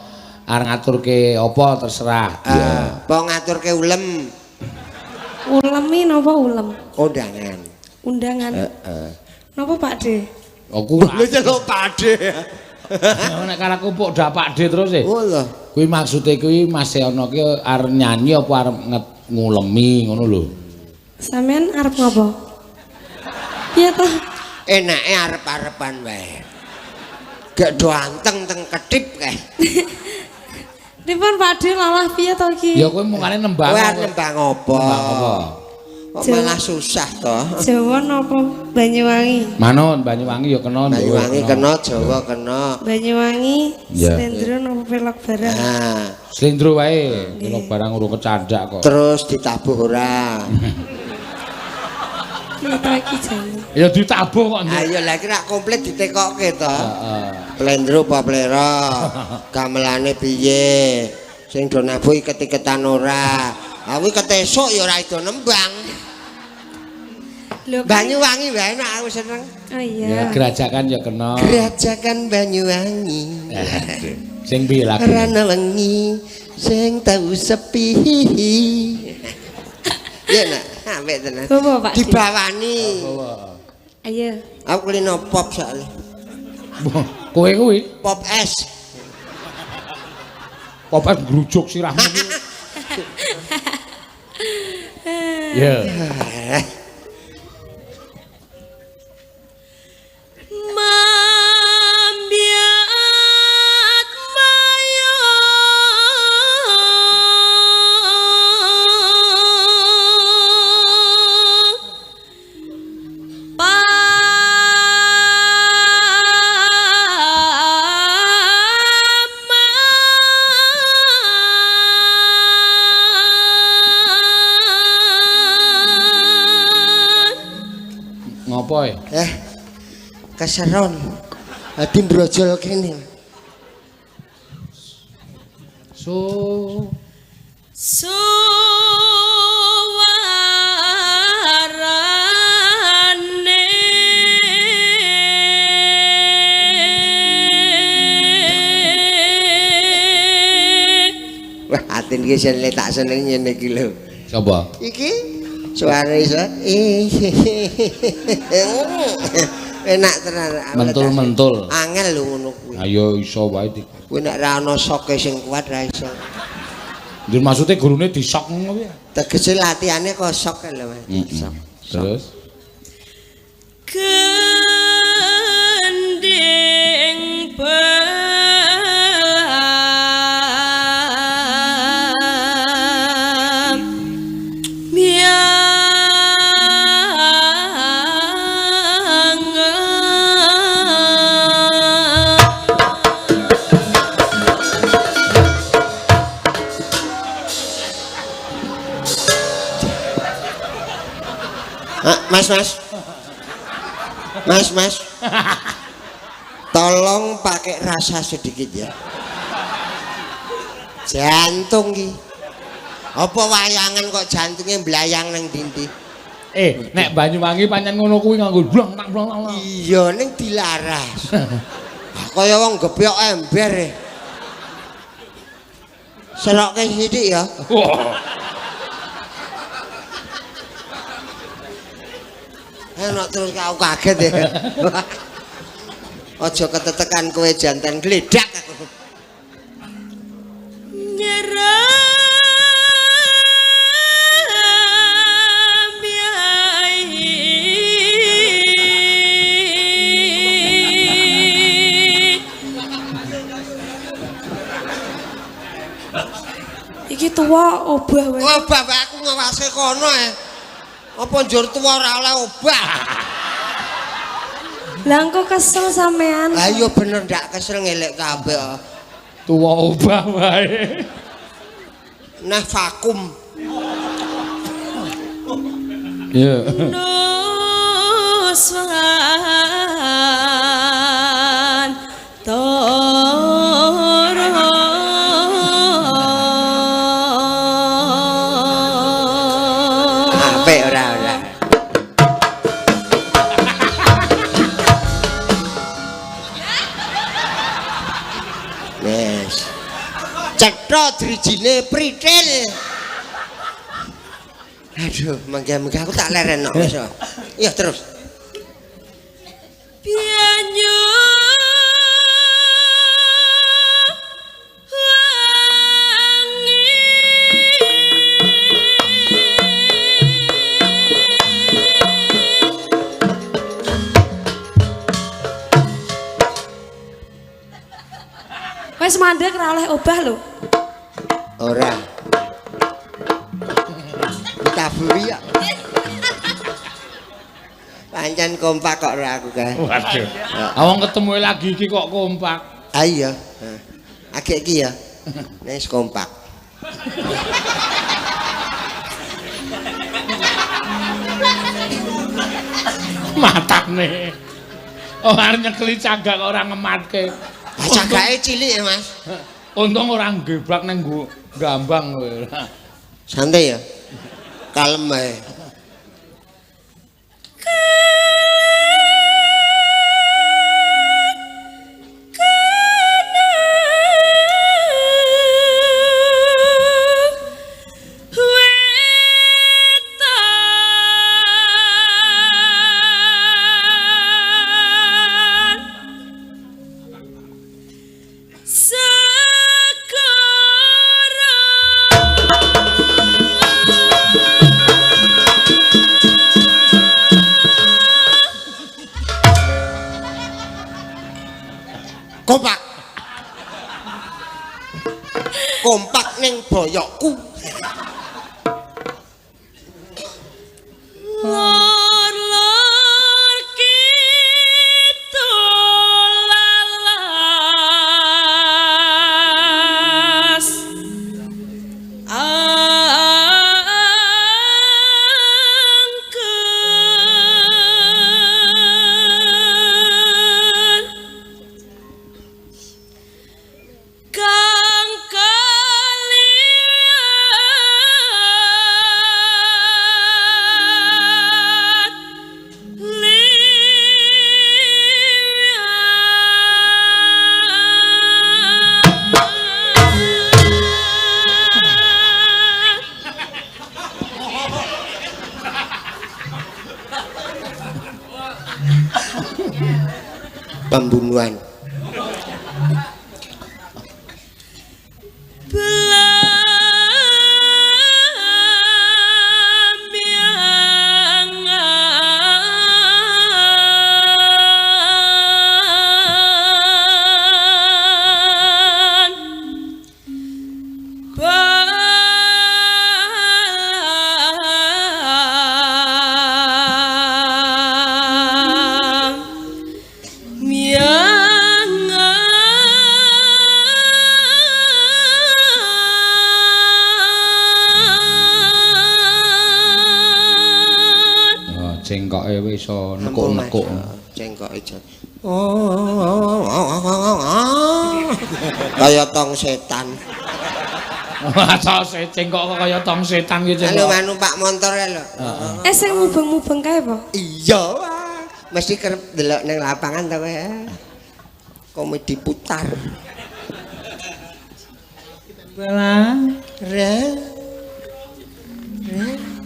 arep ngaturke apa terserah. Iya. Apa ngaturke ulem? Ulemi napa ulem? Undangan. Undangan. Heeh. Napa Pak De? Aku lho celuk Pak De. Nek karo aku pok dak Pak De terus e. Oh lho. Kuwi maksude kuwi Mas Yono ki arep nyanyi apa arep ngulemi ngono lho. Sampeyan arep ngopo? Piye to? Enake arep-arepan wae. Gak do anteng teng kedip kae. Pripun Pak De lalah piye to iki? Ya kowe mungkane nembang. Kowe arep nembang apa? Nembang apa? Kok malah susah to? Jawa napa Banyuwangi? Manut Banyuwangi ya kena. Banyuwangi kena, Jawa kena. Banyuwangi, slendro napa pelok barang? Nah, slendro wae, pelok barang urung kecandak kok. Terus ditabuh ora? Ya ditabuh kok. Ayo lah iki rak komplit ditekokke to. Heeh. Slendro apa plera? Gamelane piye? Sing do nabuh iket-iketan ora? Aku ketesuk ya ora iso nembang. Lho, Banyuwangi wae enak aku seneng. Oh iya. Ya gerajakan ya kena. Gerajakan Banyuwangi. Sing piye lagu? Rana wengi sing tau sepi. Ya nak, apik tenan. Bawa Pak. Dibawani. Ayo. Aku kulino pop soalnya. Kowe kuwi pop es. Pop es ngrujuk sirahmu. Ya. Mambiat mayo Ngopo e? Keseron. Dadi mbrojol kene. So Suwarane Wah, atin iki sing tak seneng ngene iki lho. Sapa? Iki suara iso. Enak tenan. Mentul-mentul. Angel lho ngono kuwi. Ayo iso wae di. Kuwi nek ra ana soke sing kuat ra iso. Njur maksude gurune disok ngono kuwi. Tegese latihane kok sok lho Mas. Sok. Terus gending belam miangen. Ah, Mas, Mas. Mas, Mas. Tolong pakai rasa sedikit ya. Jantung ki. Apa wayangan kok jantungnya mblayang nang ndi-ndi? Nek Banyuwangi pancen ngono kuwi nganggo blang tak blang tak. Iya, ning dilaras. Kaya wong gepyok ember. E. Serokke sithik ya. Wah. Enak terus aku kaget ya. Aja ketetekan kowe jantan gledak aku. Nyeram yai. Iki tuwa obah wae. Obah wae aku ngawase kono e. Apa njur tuwa ora oleh obah? Lah engko kesel sampean. Lah iya bener ndak kesel ngelek kabeh. Tuwa obah wae. Nah vakum. Iya. Nuswan Toro. Apik ora ora. Yes. Cetha drijine pritil. Aduh, mangga-mangga aku tak leren kok wis. Iya terus. Banyu wangi. Wis mandek ora oleh obah lho. Ora. Ditaburi ya. Pancen kompak kok ora aku kae. Waduh. Awong ketemu lagi iki kok kompak. Ah iya. Agek iki ya. Wis kompak. Matane. Oh arep nyekeli cagak kok ora ngematke. Ah, cagake cilik ya, Mas. Untung ora nggeblak nang gambang kowe. Santai ya. Kalem wae. Wetan segara. Pembunuhan. Cengkoke wis iso nekuk-nekuk. Cengkoke jan. Kaya tong setan. Masa cengkok kok kaya tong setan ki cengkok. Lho anu Pak montor kae lho. Eh sing mubeng-mubeng kae apa? Iya. Mesti kerep delok ning lapangan ta kowe. Komedi putar. Lah, re. Re.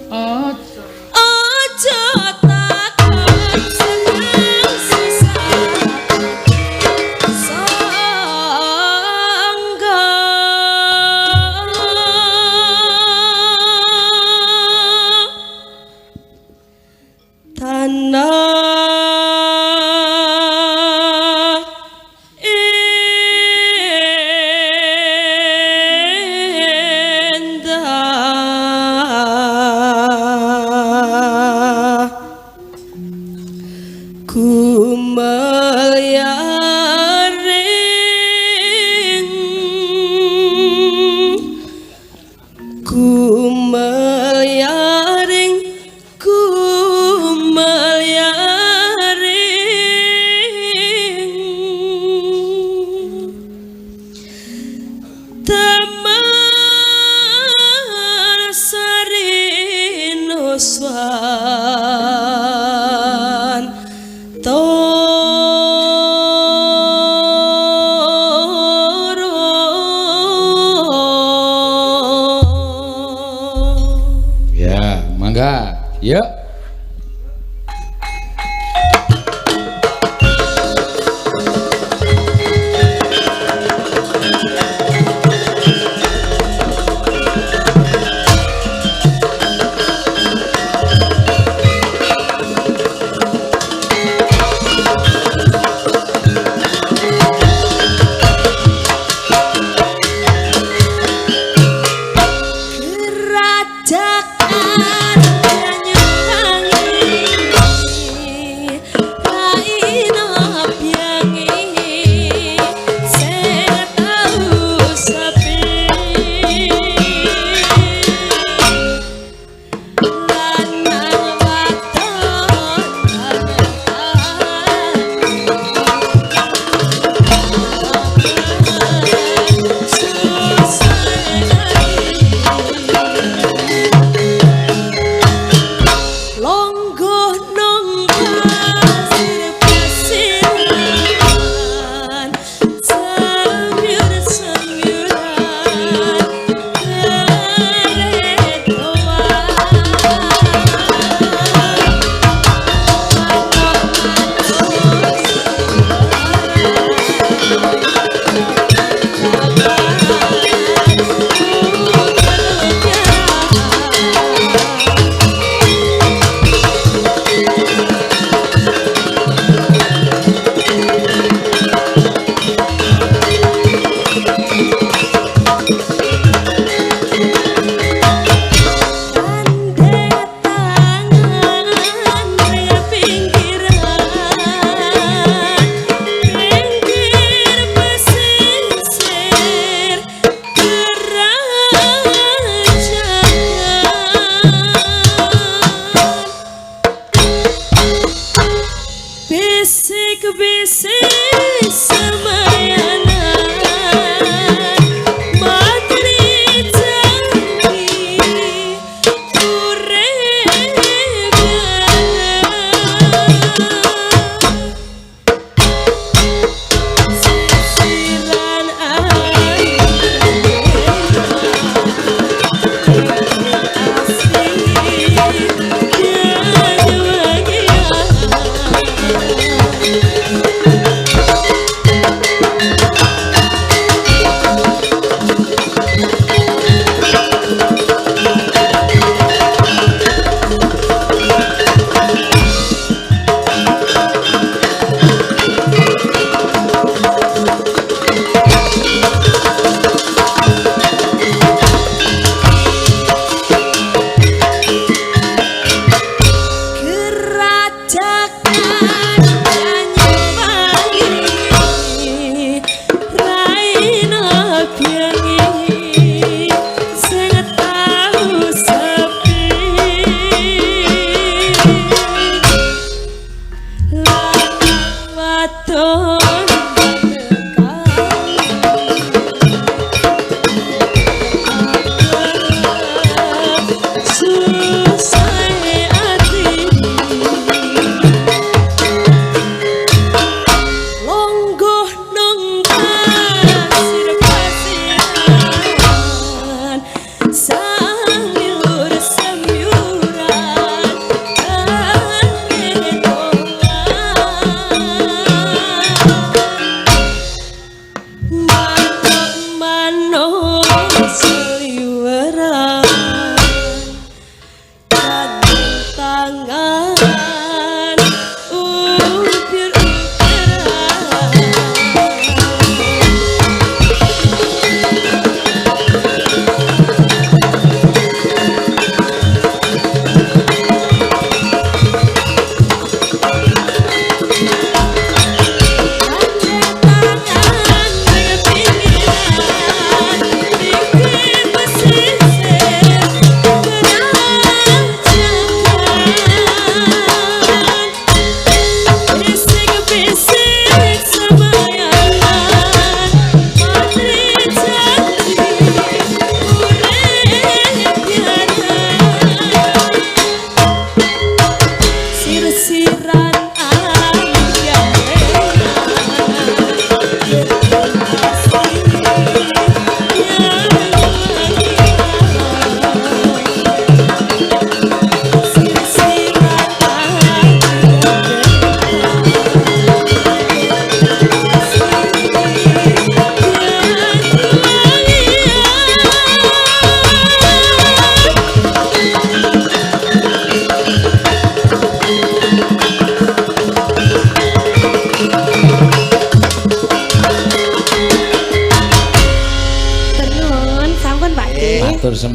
Ojo takon seneng susah sangga tanah indah kumelyaring kumelyaring kumelyaring teman sarinuswan toro. Ya, mangga. Yuk. Kerajaan Banyuwangi.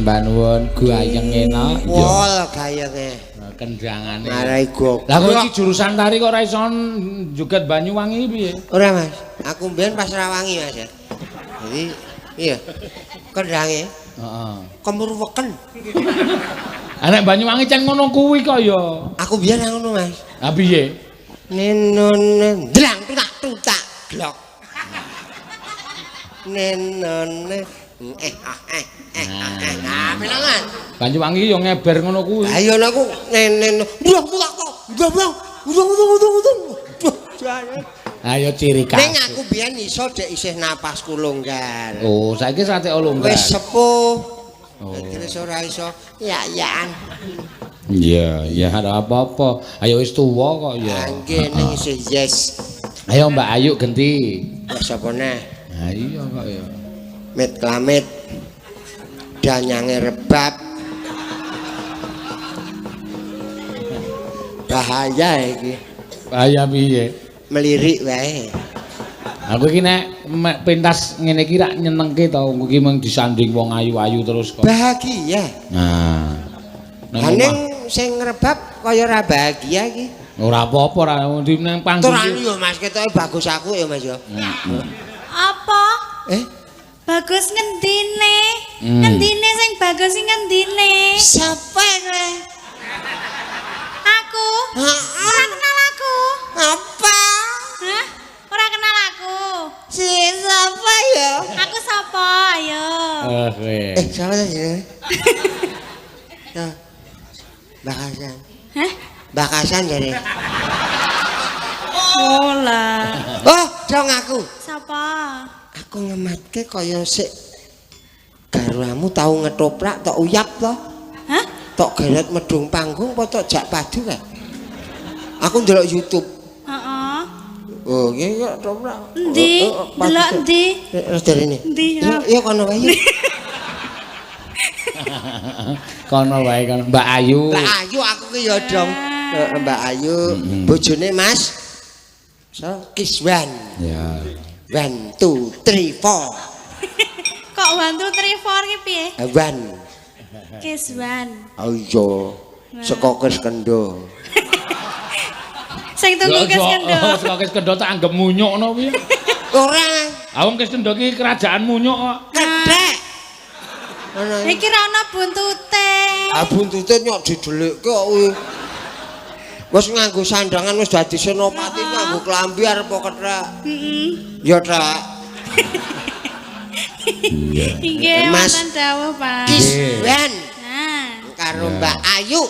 Sembah nuwun gayenge no. Wol gayenge. Kendangane. Marai goblok. Lah kok iki jurusan tari kok ora iso joget Banyuwangi piye? Ora, Mas. Aku mbiyen pas Rawangi, Mas ya. Jadi iya. Kendange. Heeh. Kemurweken. Nek Banyuwangi cen ngono kuwi kok ya. Aku biyen ngono, Mas. Lah piye? Nenone ndlang tutak tutak glok. Nenone eh ah eh eh eh. Nah, pinangan. Banyuwangi yo ngeber ngono kuwi. Ha iya aku nenen ndlang tutak tok. Ndlang ndlang ndlang ndlang ndlang. Ayo ciri khas. Ning aku biyen iso dek isih napasku longgar. Oh, saiki sate longgar. Wis sepuh. Oh. Terus ora iso ya-yaan. Iya, ya ora apa-apa. Ayo wis tuwa kok ya. Nggih ning isih yes. Ayo Mbak Ayu genti. Wis apa neh? Ha iya kok ya. Mit klamit. Danyange rebab. Bahaya iki. Bahaya piye? Melirik wae. Aku iki nek pentas ngene iki rak nyenengke to, iki mung disanding wong ayu-ayu terus kok. Bahagia. Nah. Ning sing ngrebab kaya ora bahagia iki. Ora apa-apa ora ndi nang panggung. Tur yo Mas, ketoke bagus aku ya Mas ya. Apa? Bagus ngendine? Ngendine sing bagus sing ngendine? Sapa kowe? Aku. Ora kenal aku. Apa? Hah? Ora kenal aku. Si sapa ya? Aku sapa? Ayo. Oke. Sapa ta jenenge? Mbak Hasan. Hah? Mbak Hasan jare. Oh lah. Oh, dong aku. Sapa? Aku ngematke kaya sik garwamu tau ngetoprak tok uyap to. Hah? Tok geret medung panggung apa tok jak padu kae? Aku ndelok YouTube. Heeh. Oh, iki kok toprak. Endi? Delok endi? Terus derene. Endi? Ya kono wae. Kono wae kono. Mbak Ayu. Mbak Ayu aku ki ya dong. Mbak Ayu, bojone Mas So Kiswan. Ya. 1 2 3 4. Kok 1 2 3 4 ki piye? 1. Kiswan. Oh iya. Saka Kiskendha. Sing tunggu Kiskendha. Saka Kiskendha tak anggap munyuk ngono piye? Ora. Ah wong Kiskendha ki kerajaan munyuk kok. Kedhek. Iki ra ono buntute. Ah buntute nyok didelikke kok kuwi. Wis nganggo sandangan wis dadi senopati nganggo klambi arep kethek. Heeh. Ya, Tek. Iya. Nggih, wonten dawuh, Pak. Kiswan. Nah, karo Mbak Ayu.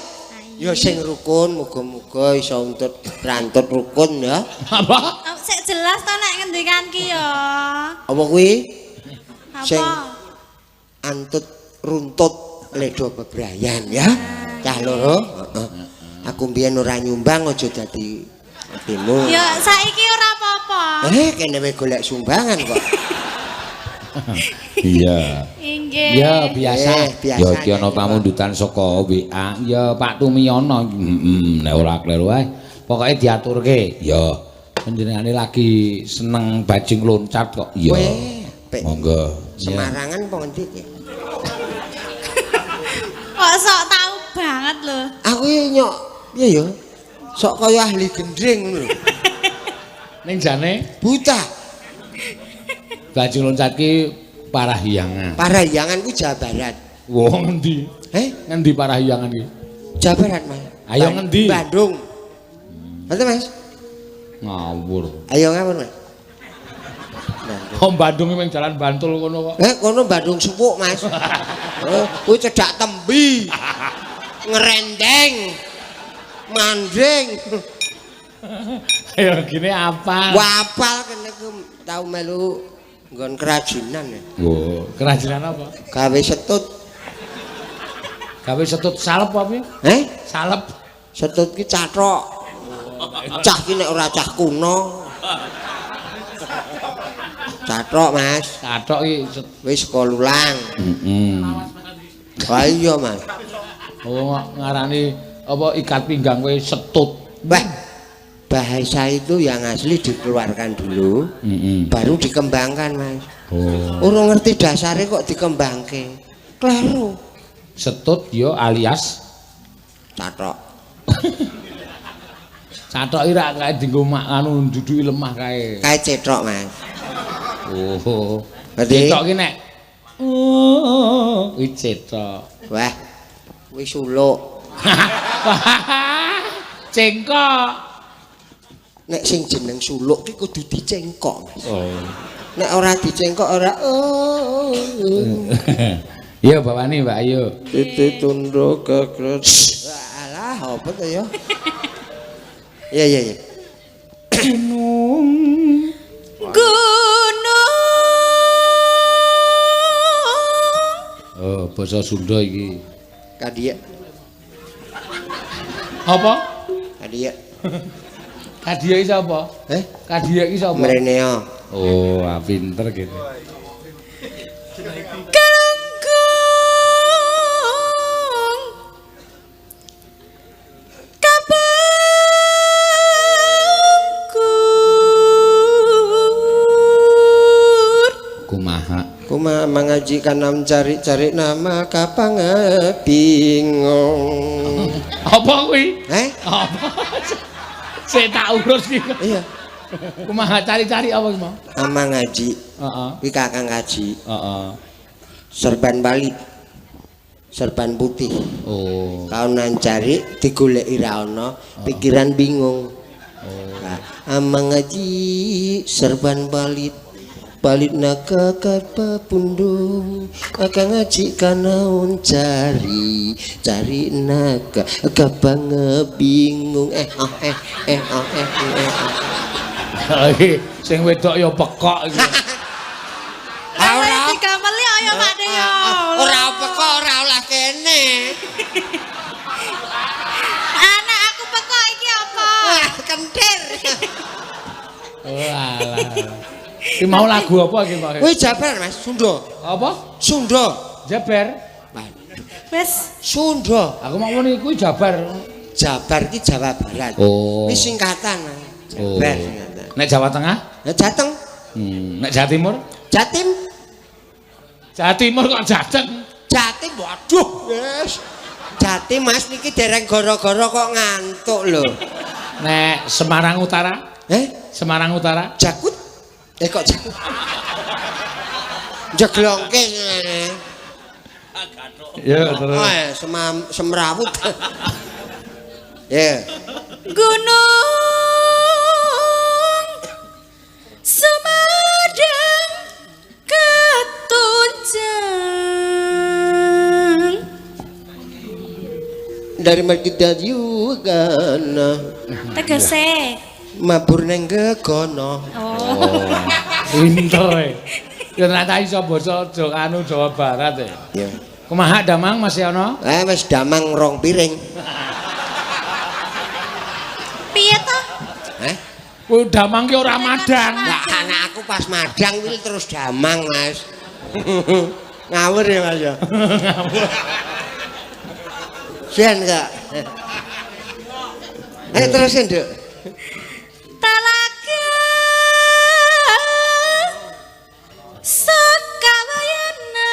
Ya sing rukun muga-muga iso untut rantut rukun ya. Apa? Sik jelas to nek ngendikan ki ya. Apa kuwi? Sing Apa? antut runtut ledo bebrayan ya. Cah loro, heeh. Aku mbiyen ora nyumbang aja dadi atimu. Ya saiki ora apa-apa. Kene wae golek sumbangan kok. Iya. Inggih. Ya biasa. Biasa. Ya iki ana pamundutan saka WA. Ya Pak Tumiyono. Heeh, nek ora kleru wae. Pokoke diaturke. Ya panjenengane lagi seneng bajing loncat kok. Ya. Monggo. Semarangan apa ngendi iki? Kok sok tahu banget lho. Aku nyok piye ya? Sok kaya ahli gendring ngono lho. Ning jane buta. Bajing loncat ki Parahyangan. Parahyangan ku Jawa Barat. Wong ngendi? Ngendi Parahyangan ki? Jawa Barat, Mas. Ayo ngendi? Bandung. Betul, Mas? Ngawur. Ayo ngawur, Mas. Bandung. Om Bandung iki jalan Bantul kono kok. Kono Bandung Supuk, Mas. Kuwi cedhak Tembi. Ngerendeng. Manding. Ayo gini apa? Wapal kene ku tau melu nggon kerajinan ya. Oh, kerajinan apa? Gawe setut. Gawe setut salep apa piye? Salep. Setut ki cathok. Cah ki nek ora cah kuno. Cathok, Mas. Cathok ki wis kolulang. Heeh. Wah iya, Mas. Oh, ngarani apa ikat pinggang kowe setut. Wah. Bahasa itu yang asli dikeluarkan dulu, baru dikembangkan, Mas. Oh. Urung ngerti dasare kok dikembangke. Kleru. Setut ya alias cathok. Cathok iki rak kae dienggo mak anu nduduki lemah kae. Kae cethok, Mas. Oh. Berarti Cethok ki nek oh, kuwi cethok. Wah. Kuwi suluk. Cengkok. Nek sing jeneng suluk ki kudu dicengkok, Mas. Oh. Nek ora dicengkok ora oh. Iya bawani Mbak Ayu. Titi tunduk kekret. Alah, apa to ya? Iya iya iya. Gunung. Gunung. Oh, basa Sunda iki. Kadiya. Apa? Kadiya. Kadiya iki sapa? Eh? Kadiya iki sapa? Mreneo. Oh, ah, pinter gitu. Kalungkung. Kapangkur. Kumaha? Kumaha mangaji kanam cari-cari nama kapange bingung. Apa kuwi? Eh? Apa? Saya tak urus iki. Iya. Kumaha cari-cari apa iki mau? Ama ngaji. Heeh. Kuwi kakang ngaji. Heeh. Serban Bali. Serban putih. Oh. Kaunan cari digoleki ra ono, pikiran bingung. Oh. Nah, ama ngaji serban balit. Balit naka kapapundung kakang ngaji kanaun cari cari naga kapange bingung eh oh eh eh oh eh eh oh. Iki sing wedok ya pekok iki. Ora dikameli ayo Pak De ya. Ora pekok ora olah kene. Anak aku pekok iki apa? Wah, kentir. Oh alah. Iki mau lagu apa iki, Pak? Kuwi Jabar, Mas, Sunda. Apa? Sunda. Jabar. Wis Sunda. Aku mau ngene kuwi Jabar. Jabar iki Jawa Barat. Oh. Wis singkatan. Oh. Jabar singkatan. Nek Jawa Tengah? Lah Jateng. Nek Jawa Timur? Jatim. Jawa Timur kok Jateng? Jatim, waduh. Yes. Jatim Mas niki dereng gara-gara kok ngantuk lho. Nek Semarang Utara? Eh? Semarang Utara? Jakut. Eh kok Jakut? Jeglongke ngene. Ya terus. Oh, semrawut. Ya. Gunung Sumedang ketunjang. Dari Margita Yugana Tegese. mabur neng gegono. Oh. Pinter e. Ya ternyata iso basa Jawa anu Jawa Barat e. Ya. Kumaha Damang Mas Yono? Eh wis damang rong piring. Piye to? Eh? Kuwi damang ki ora madang. Lah anak aku pas madang kuwi terus damang, Mas. Ngawur ya, Mas ya. Ngawur. Sian kak. Ayo terusin, Duk. Talaga Sakawayana.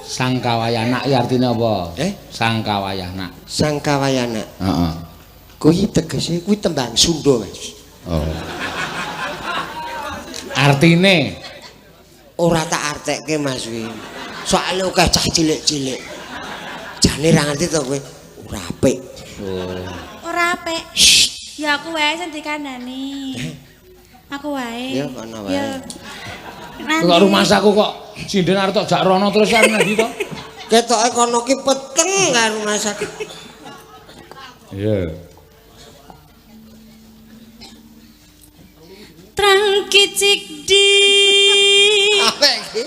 Sangkawayana iki artine apa? Eh? Sangkawayana. Sangkawayana. Heeh. Kuwi tegese kuwi tembang Sunda, Mas. Oh. Artine ora tak artekke, Mas kuwi. Soale akeh cah cilik-cilik. Jane ra ngerti to kowe. Ora apik. Oh. Ora apik. Ya aku wae sing dikandani. Aku wae. Ya kono wae. Kok rumahsaku kok sinden arep tok jak rono terus arep ngendi to? Ketoke kono ki peteng karo rumahsaku. Iya. Trang kicik di. Apa iki?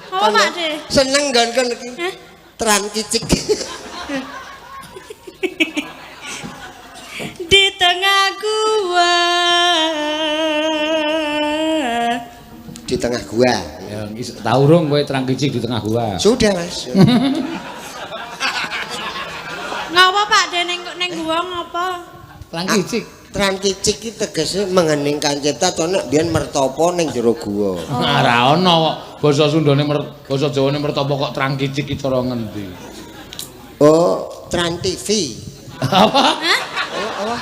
Apa Pak De? Seneng nggon-nggon iki. Hah? Tran kicik. Di tengah gua. Di tengah gua. Ya tau urung kowe trang kicik di tengah gua. Sudah, Mas. Ngapa Pak De ning gua ngapa? Trang kicik. Tran kicik iki tegese mengheningkan cipta to nek biyen mertopo ning jero guwa. Ora ana kok basa Sundane basa Jawane mertopo kok trang kicik iki cara ngendi? Oh, Tran TV. Apa? Hah? Oh, apa?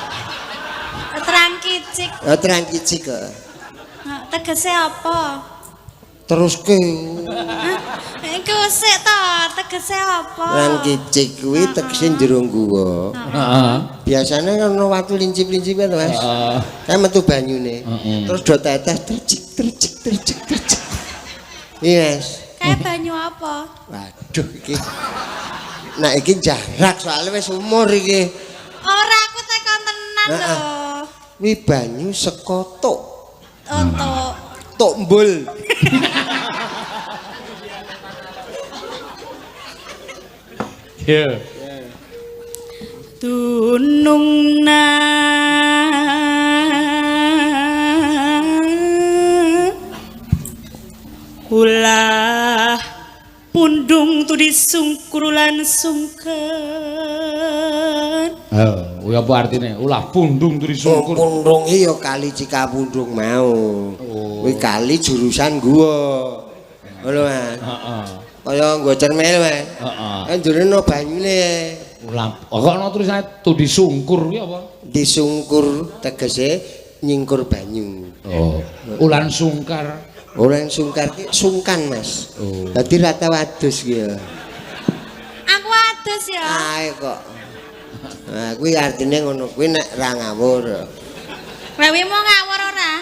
Trang kicik. Oh, Tran kicik kok. Tegese apa? Teruske. Hah? Iku sik to, tegese apa? Tran kicik kuwi tegese jero guwa. Heeh. Biasane kan ono watu lincip-lincip kan, Mas. Heeh. Kae metu banyune. Heeh. Terus do tetes tricik tricik tricik tricik. Iya, Mas. Kae banyu apa? Waduh iki. Nah iki jarak soalnya wis umur iki. Ora aku tekon tenan lho. Kuwi banyu saka tok. Oh, tok. Tok mbul. Iya. Dunung na ulah pundung tu disungkur lan sungkan. Oh, kuwi apa artine? Ulah pundung tu disungkur. Pundung iki ya kali Cikapundung mau. Kuwi kali jurusan gua. Ngono Mas. Heeh. Kaya nggo cermel Mas. Heeh. Kan jurune ono banyune. Ulah kok ono tulisane tu disungkur kuwi apa? Disungkur tegese nyingkur banyu. Oh. Ulan sungkar. Ulan sungkar ki sungkan Mas. Oh. Dadi ra tau adus ki ya. Aku adus ya. Ae kok. Nah, kuwi artine ngono kuwi nek ra ngawur. Lah kuwi mau ngawur ora?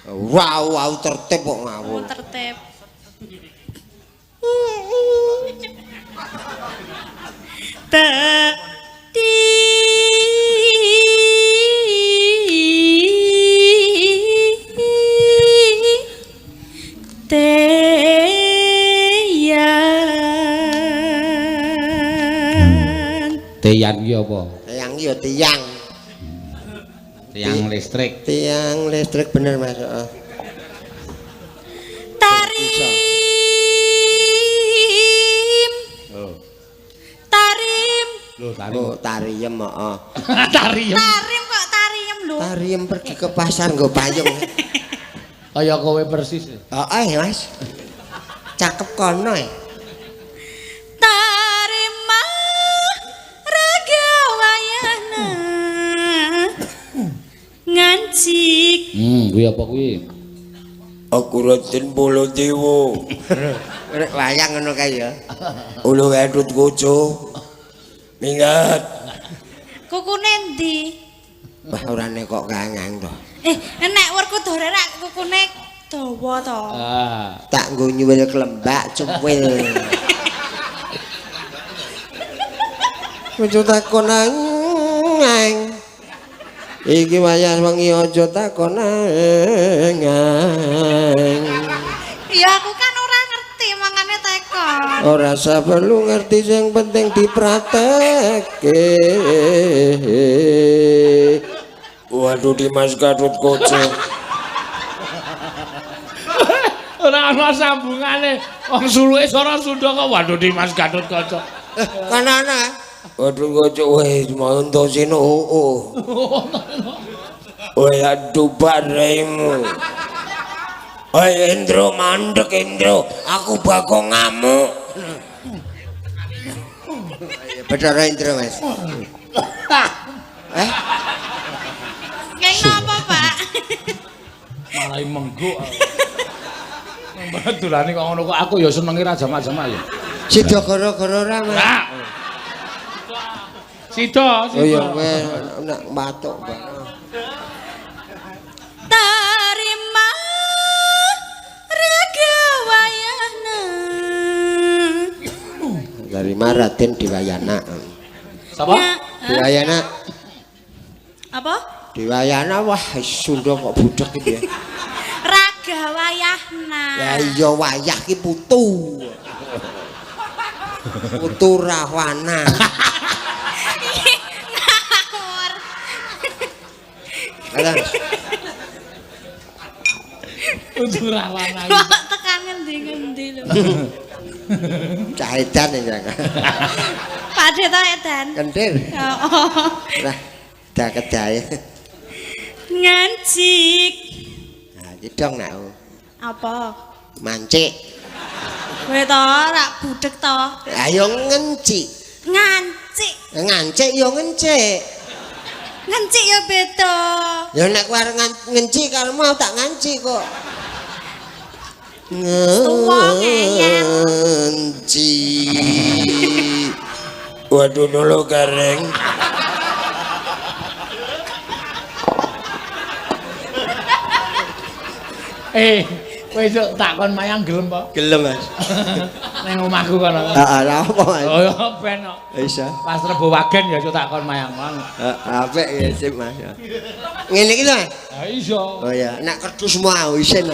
Wow, wow tertib kok ngawur. Oh, tertib. Teyan. Teyan ki apa? Teyang ki ya tiyang. Tiang listrik. Tiang listrik bener Mas, heeh. Tarim. Oh. Tarim. Lho, tarim. Oh, tariem heeh. Tariem. Tarim kok tariem lho. Tariem pergi ke pasar nggo payung. Kaya kowe persis. Heeh, Mas. Cakep kono e. Tarima raga wayana ngancik. Kuwi apa kuwi? Aku Raden Baladewa. Nek wayang ngono kae ya. Ulu edut kucu. Minggat. Kukune endi? Wah, orane kok kangang to. Nek Werkudara rak kukune dawa to. Ah. Tak nggo nyuwil klembak cuwil. Aja takon nang. Iki wayah wengi aja takon nang. Ya aku kan ora ngerti mangane tekon. Ora usah perlu ngerti sing penting dipratekke. Waduh Dimas Gatot Kaca. Ora ana sambungane. Wong suluke swara Sunda kok waduh Dimas Gatot Kaca. Kan ana. Waduh Kaca wis Antasena oo. Weh aduh baraimu. Oi Indro mandek Indro, aku bakal ngamuk. Bedara Indro Mas. Eh? Kayak napa, Pak? Malah mengguk. Dolane kok ngono kok aku ya senenge ra jamak-jamak ya. Sida gara-gara ora, Mas. Sida, sida. Oh ya kowe nek matuk, Pak. Tarima raga wayana. Tarima Raden Dewayana. Sapa? Dewayana. Apa? Dewayana wah Sunda kok budhek iki ya. Raga wayahna. Ya iya wayah ki putu. Putu Rahwana. Ngawur. Putu Rahwana. Kok tekan ngendi-ngendi lho. Cah edan ya. Pak De to edan. Kendir. Heeh. Lah dah kedae. Ngancik. Nah, iki dong nak. Apa? Mancik. Kowe to rak budhek to. Ayo ngencik. Ngancik. Ngancik ya ngencik. Ngancik ya beda. Ya nek kowe arep ngencik karo mau tak ngancik kok. Tuwa ngeyel. Ngenci. Waduh nolo gareng. Kowe esuk takon mayang gelem po? Gelem, Mas. Nang omahku kono. Heeh, lha apa, Mas? Oh ya ben kok. Bisa. Pas Rebo Wagen ya esuk takon mayang. Heeh, apik ya sip, Mas. Ngene iki lho, Mas. Ha iya. Oh ya, nek kerdus mau isin.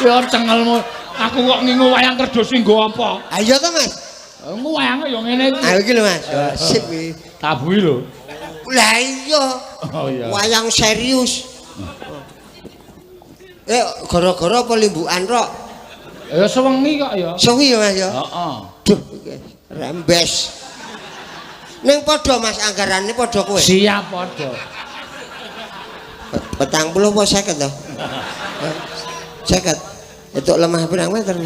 Ya cengelmu. Aku kok ngingu wayang kerdus iki nggo apa? Ha iya to, Mas. Ngu wayange ya ngene iki. Ha iki lho, Mas. Sip iki. Tabuhi lho. Lah iya. Oh iya. Wayang serius. Gara-gara apa limbukan rok? Ya sewengi kok ya. Sewengi ya Mas ya. Heeh. Duh, rembes. Ning padha Mas anggarane padha kowe. Siap padha. 40 apa 50 to? 50. Itu lemah pirang meter.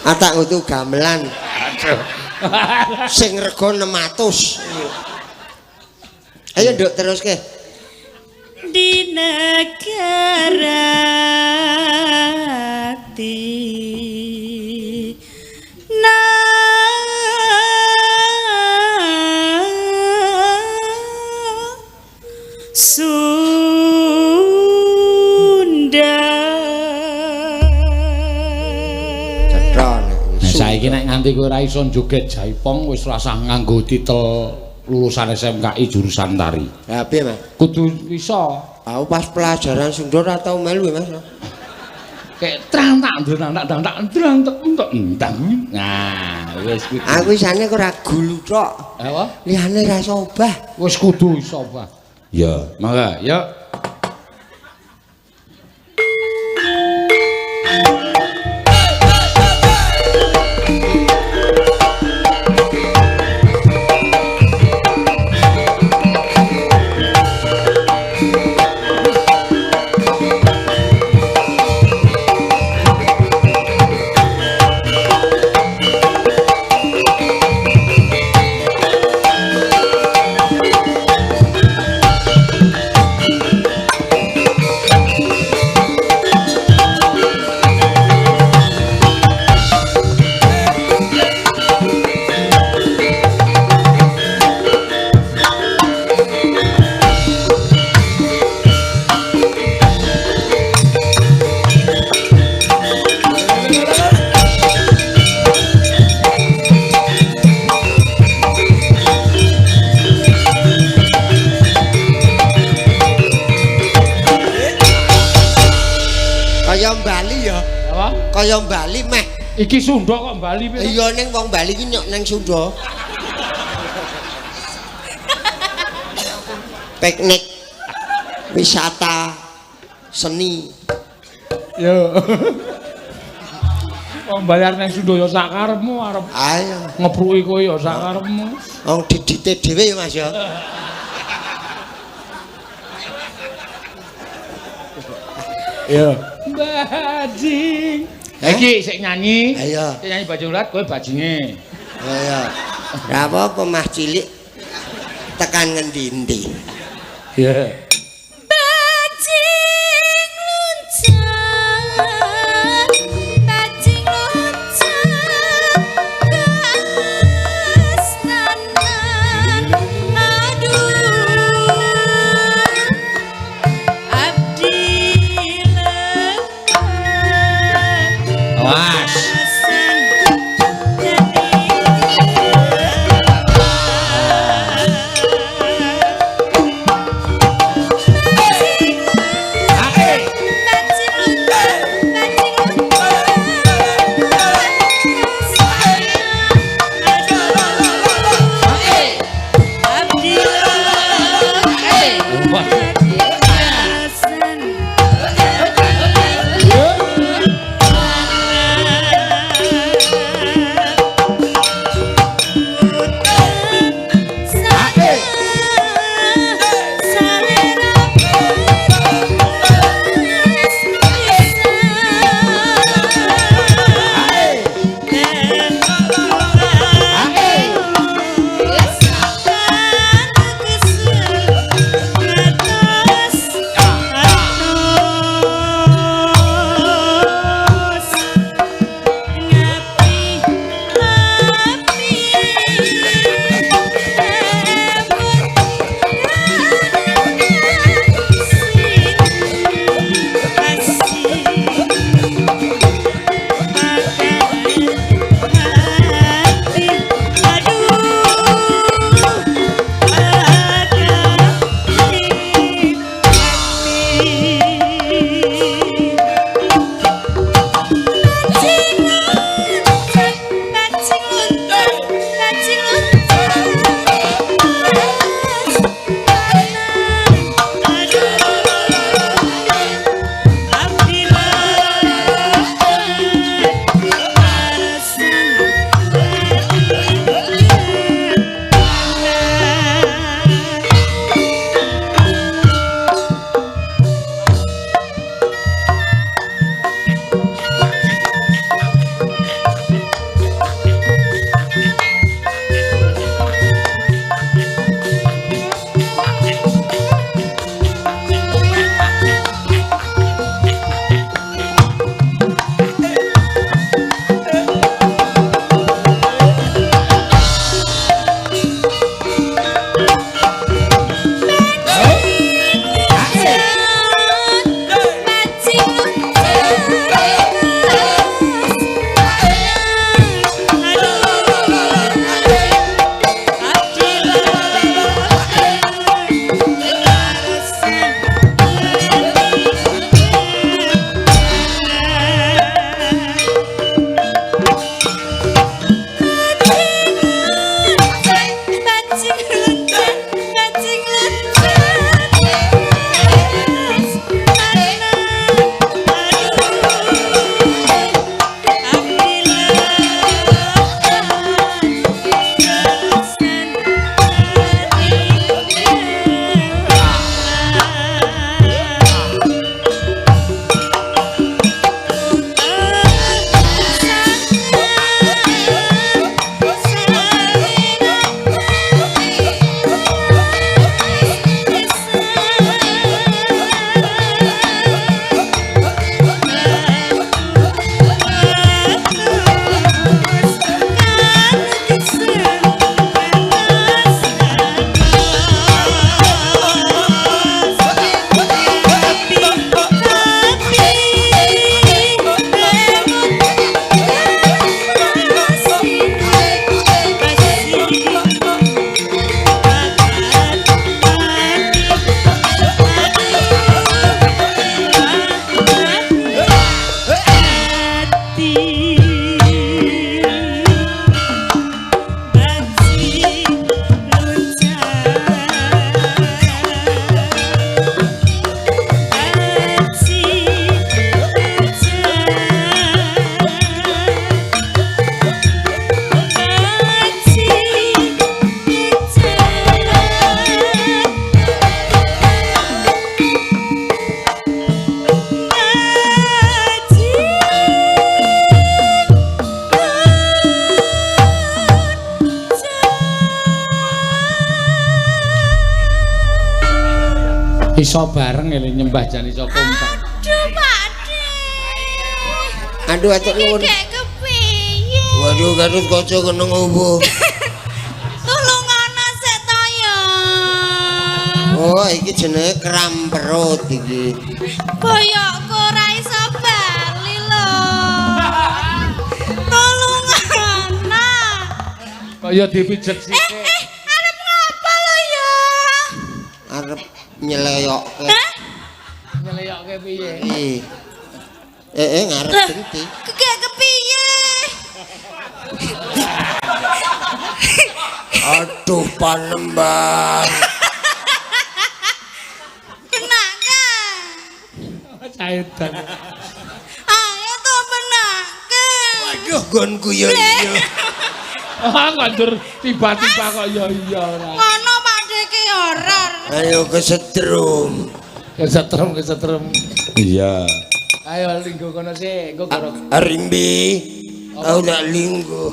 Atak ngutu gamelan. Aduh. Sing rega 600. Ayo nduk teruske. Di negara Sunda. Cetha. Nah saiki nek nganti kowe ora iso joget jaipong wis rasah nganggo titel lulusan SMKI jurusan tari. Lah piye, Mas? Kudu iso. Aku pas pelajaran Sunda ora tau melu ya, Mas. Kayak trang tak drang tak tak drang tak entok ndang. Nah, wis kudu. Aku isane kok ora gulu tok. Apa? Liyane ra iso obah. Wis kudu iso obah. Ya, mangga, ya. Kaya Bali ya. Apa? Kaya Bali meh. Iki Sunda kok Bali piye? Iya ning wong Bali iki nyok nang Sunda. Piknik wisata seni. Yo. Wong bayar nang Sunda ya sak karepmu arep. Ayo ngepruki kowe ya sak karepmu. Wong didite dhewe ya Mas ya. Yo. Bajing. Iki sik nyanyi. Ayo. Sik nyanyi bajing ulat kowe bajinge. Ayo. Ora apa-apa mah cilik tekan ngendi-endi. Iya. Bajing loncat, bajing loncat kastanan. Aduh, abdi lepat. Awas. Iso bareng ngene nyembah jan iso kompak. Aduh, Pakde. Aduh atur Iki nuwun. gek kepiye? Waduh Gatut Kaca kena ngopo? Tulungono sik to ya. Oh, iki jenenge kram perut iki. Boyokku ora iso bali lho. Tulungono. Kok ya dipijet sithik. Eh, arep ngapa lho ya? Arep nyeleyokke. Hah? Nyeleyokke piye? Eh. Eh, ngarep Lah, genti. Kek kepiye? Aduh panembang. Kena kan? Caitan. Ayo to menake. Waduh gonku ya iya. Ah, ngandur tiba-tiba kok ya iya ora. Ngono Pak Deki horor. Ayo kesetrum. Kesetrum, kesetrum. Iya. Ayo linggo kono sik, engko karo Arimbi. Aku tak linggo.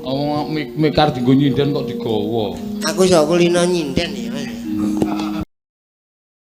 Omong mikar dienggo nyinden kok digawa. Aku iso kulino nyinden ya.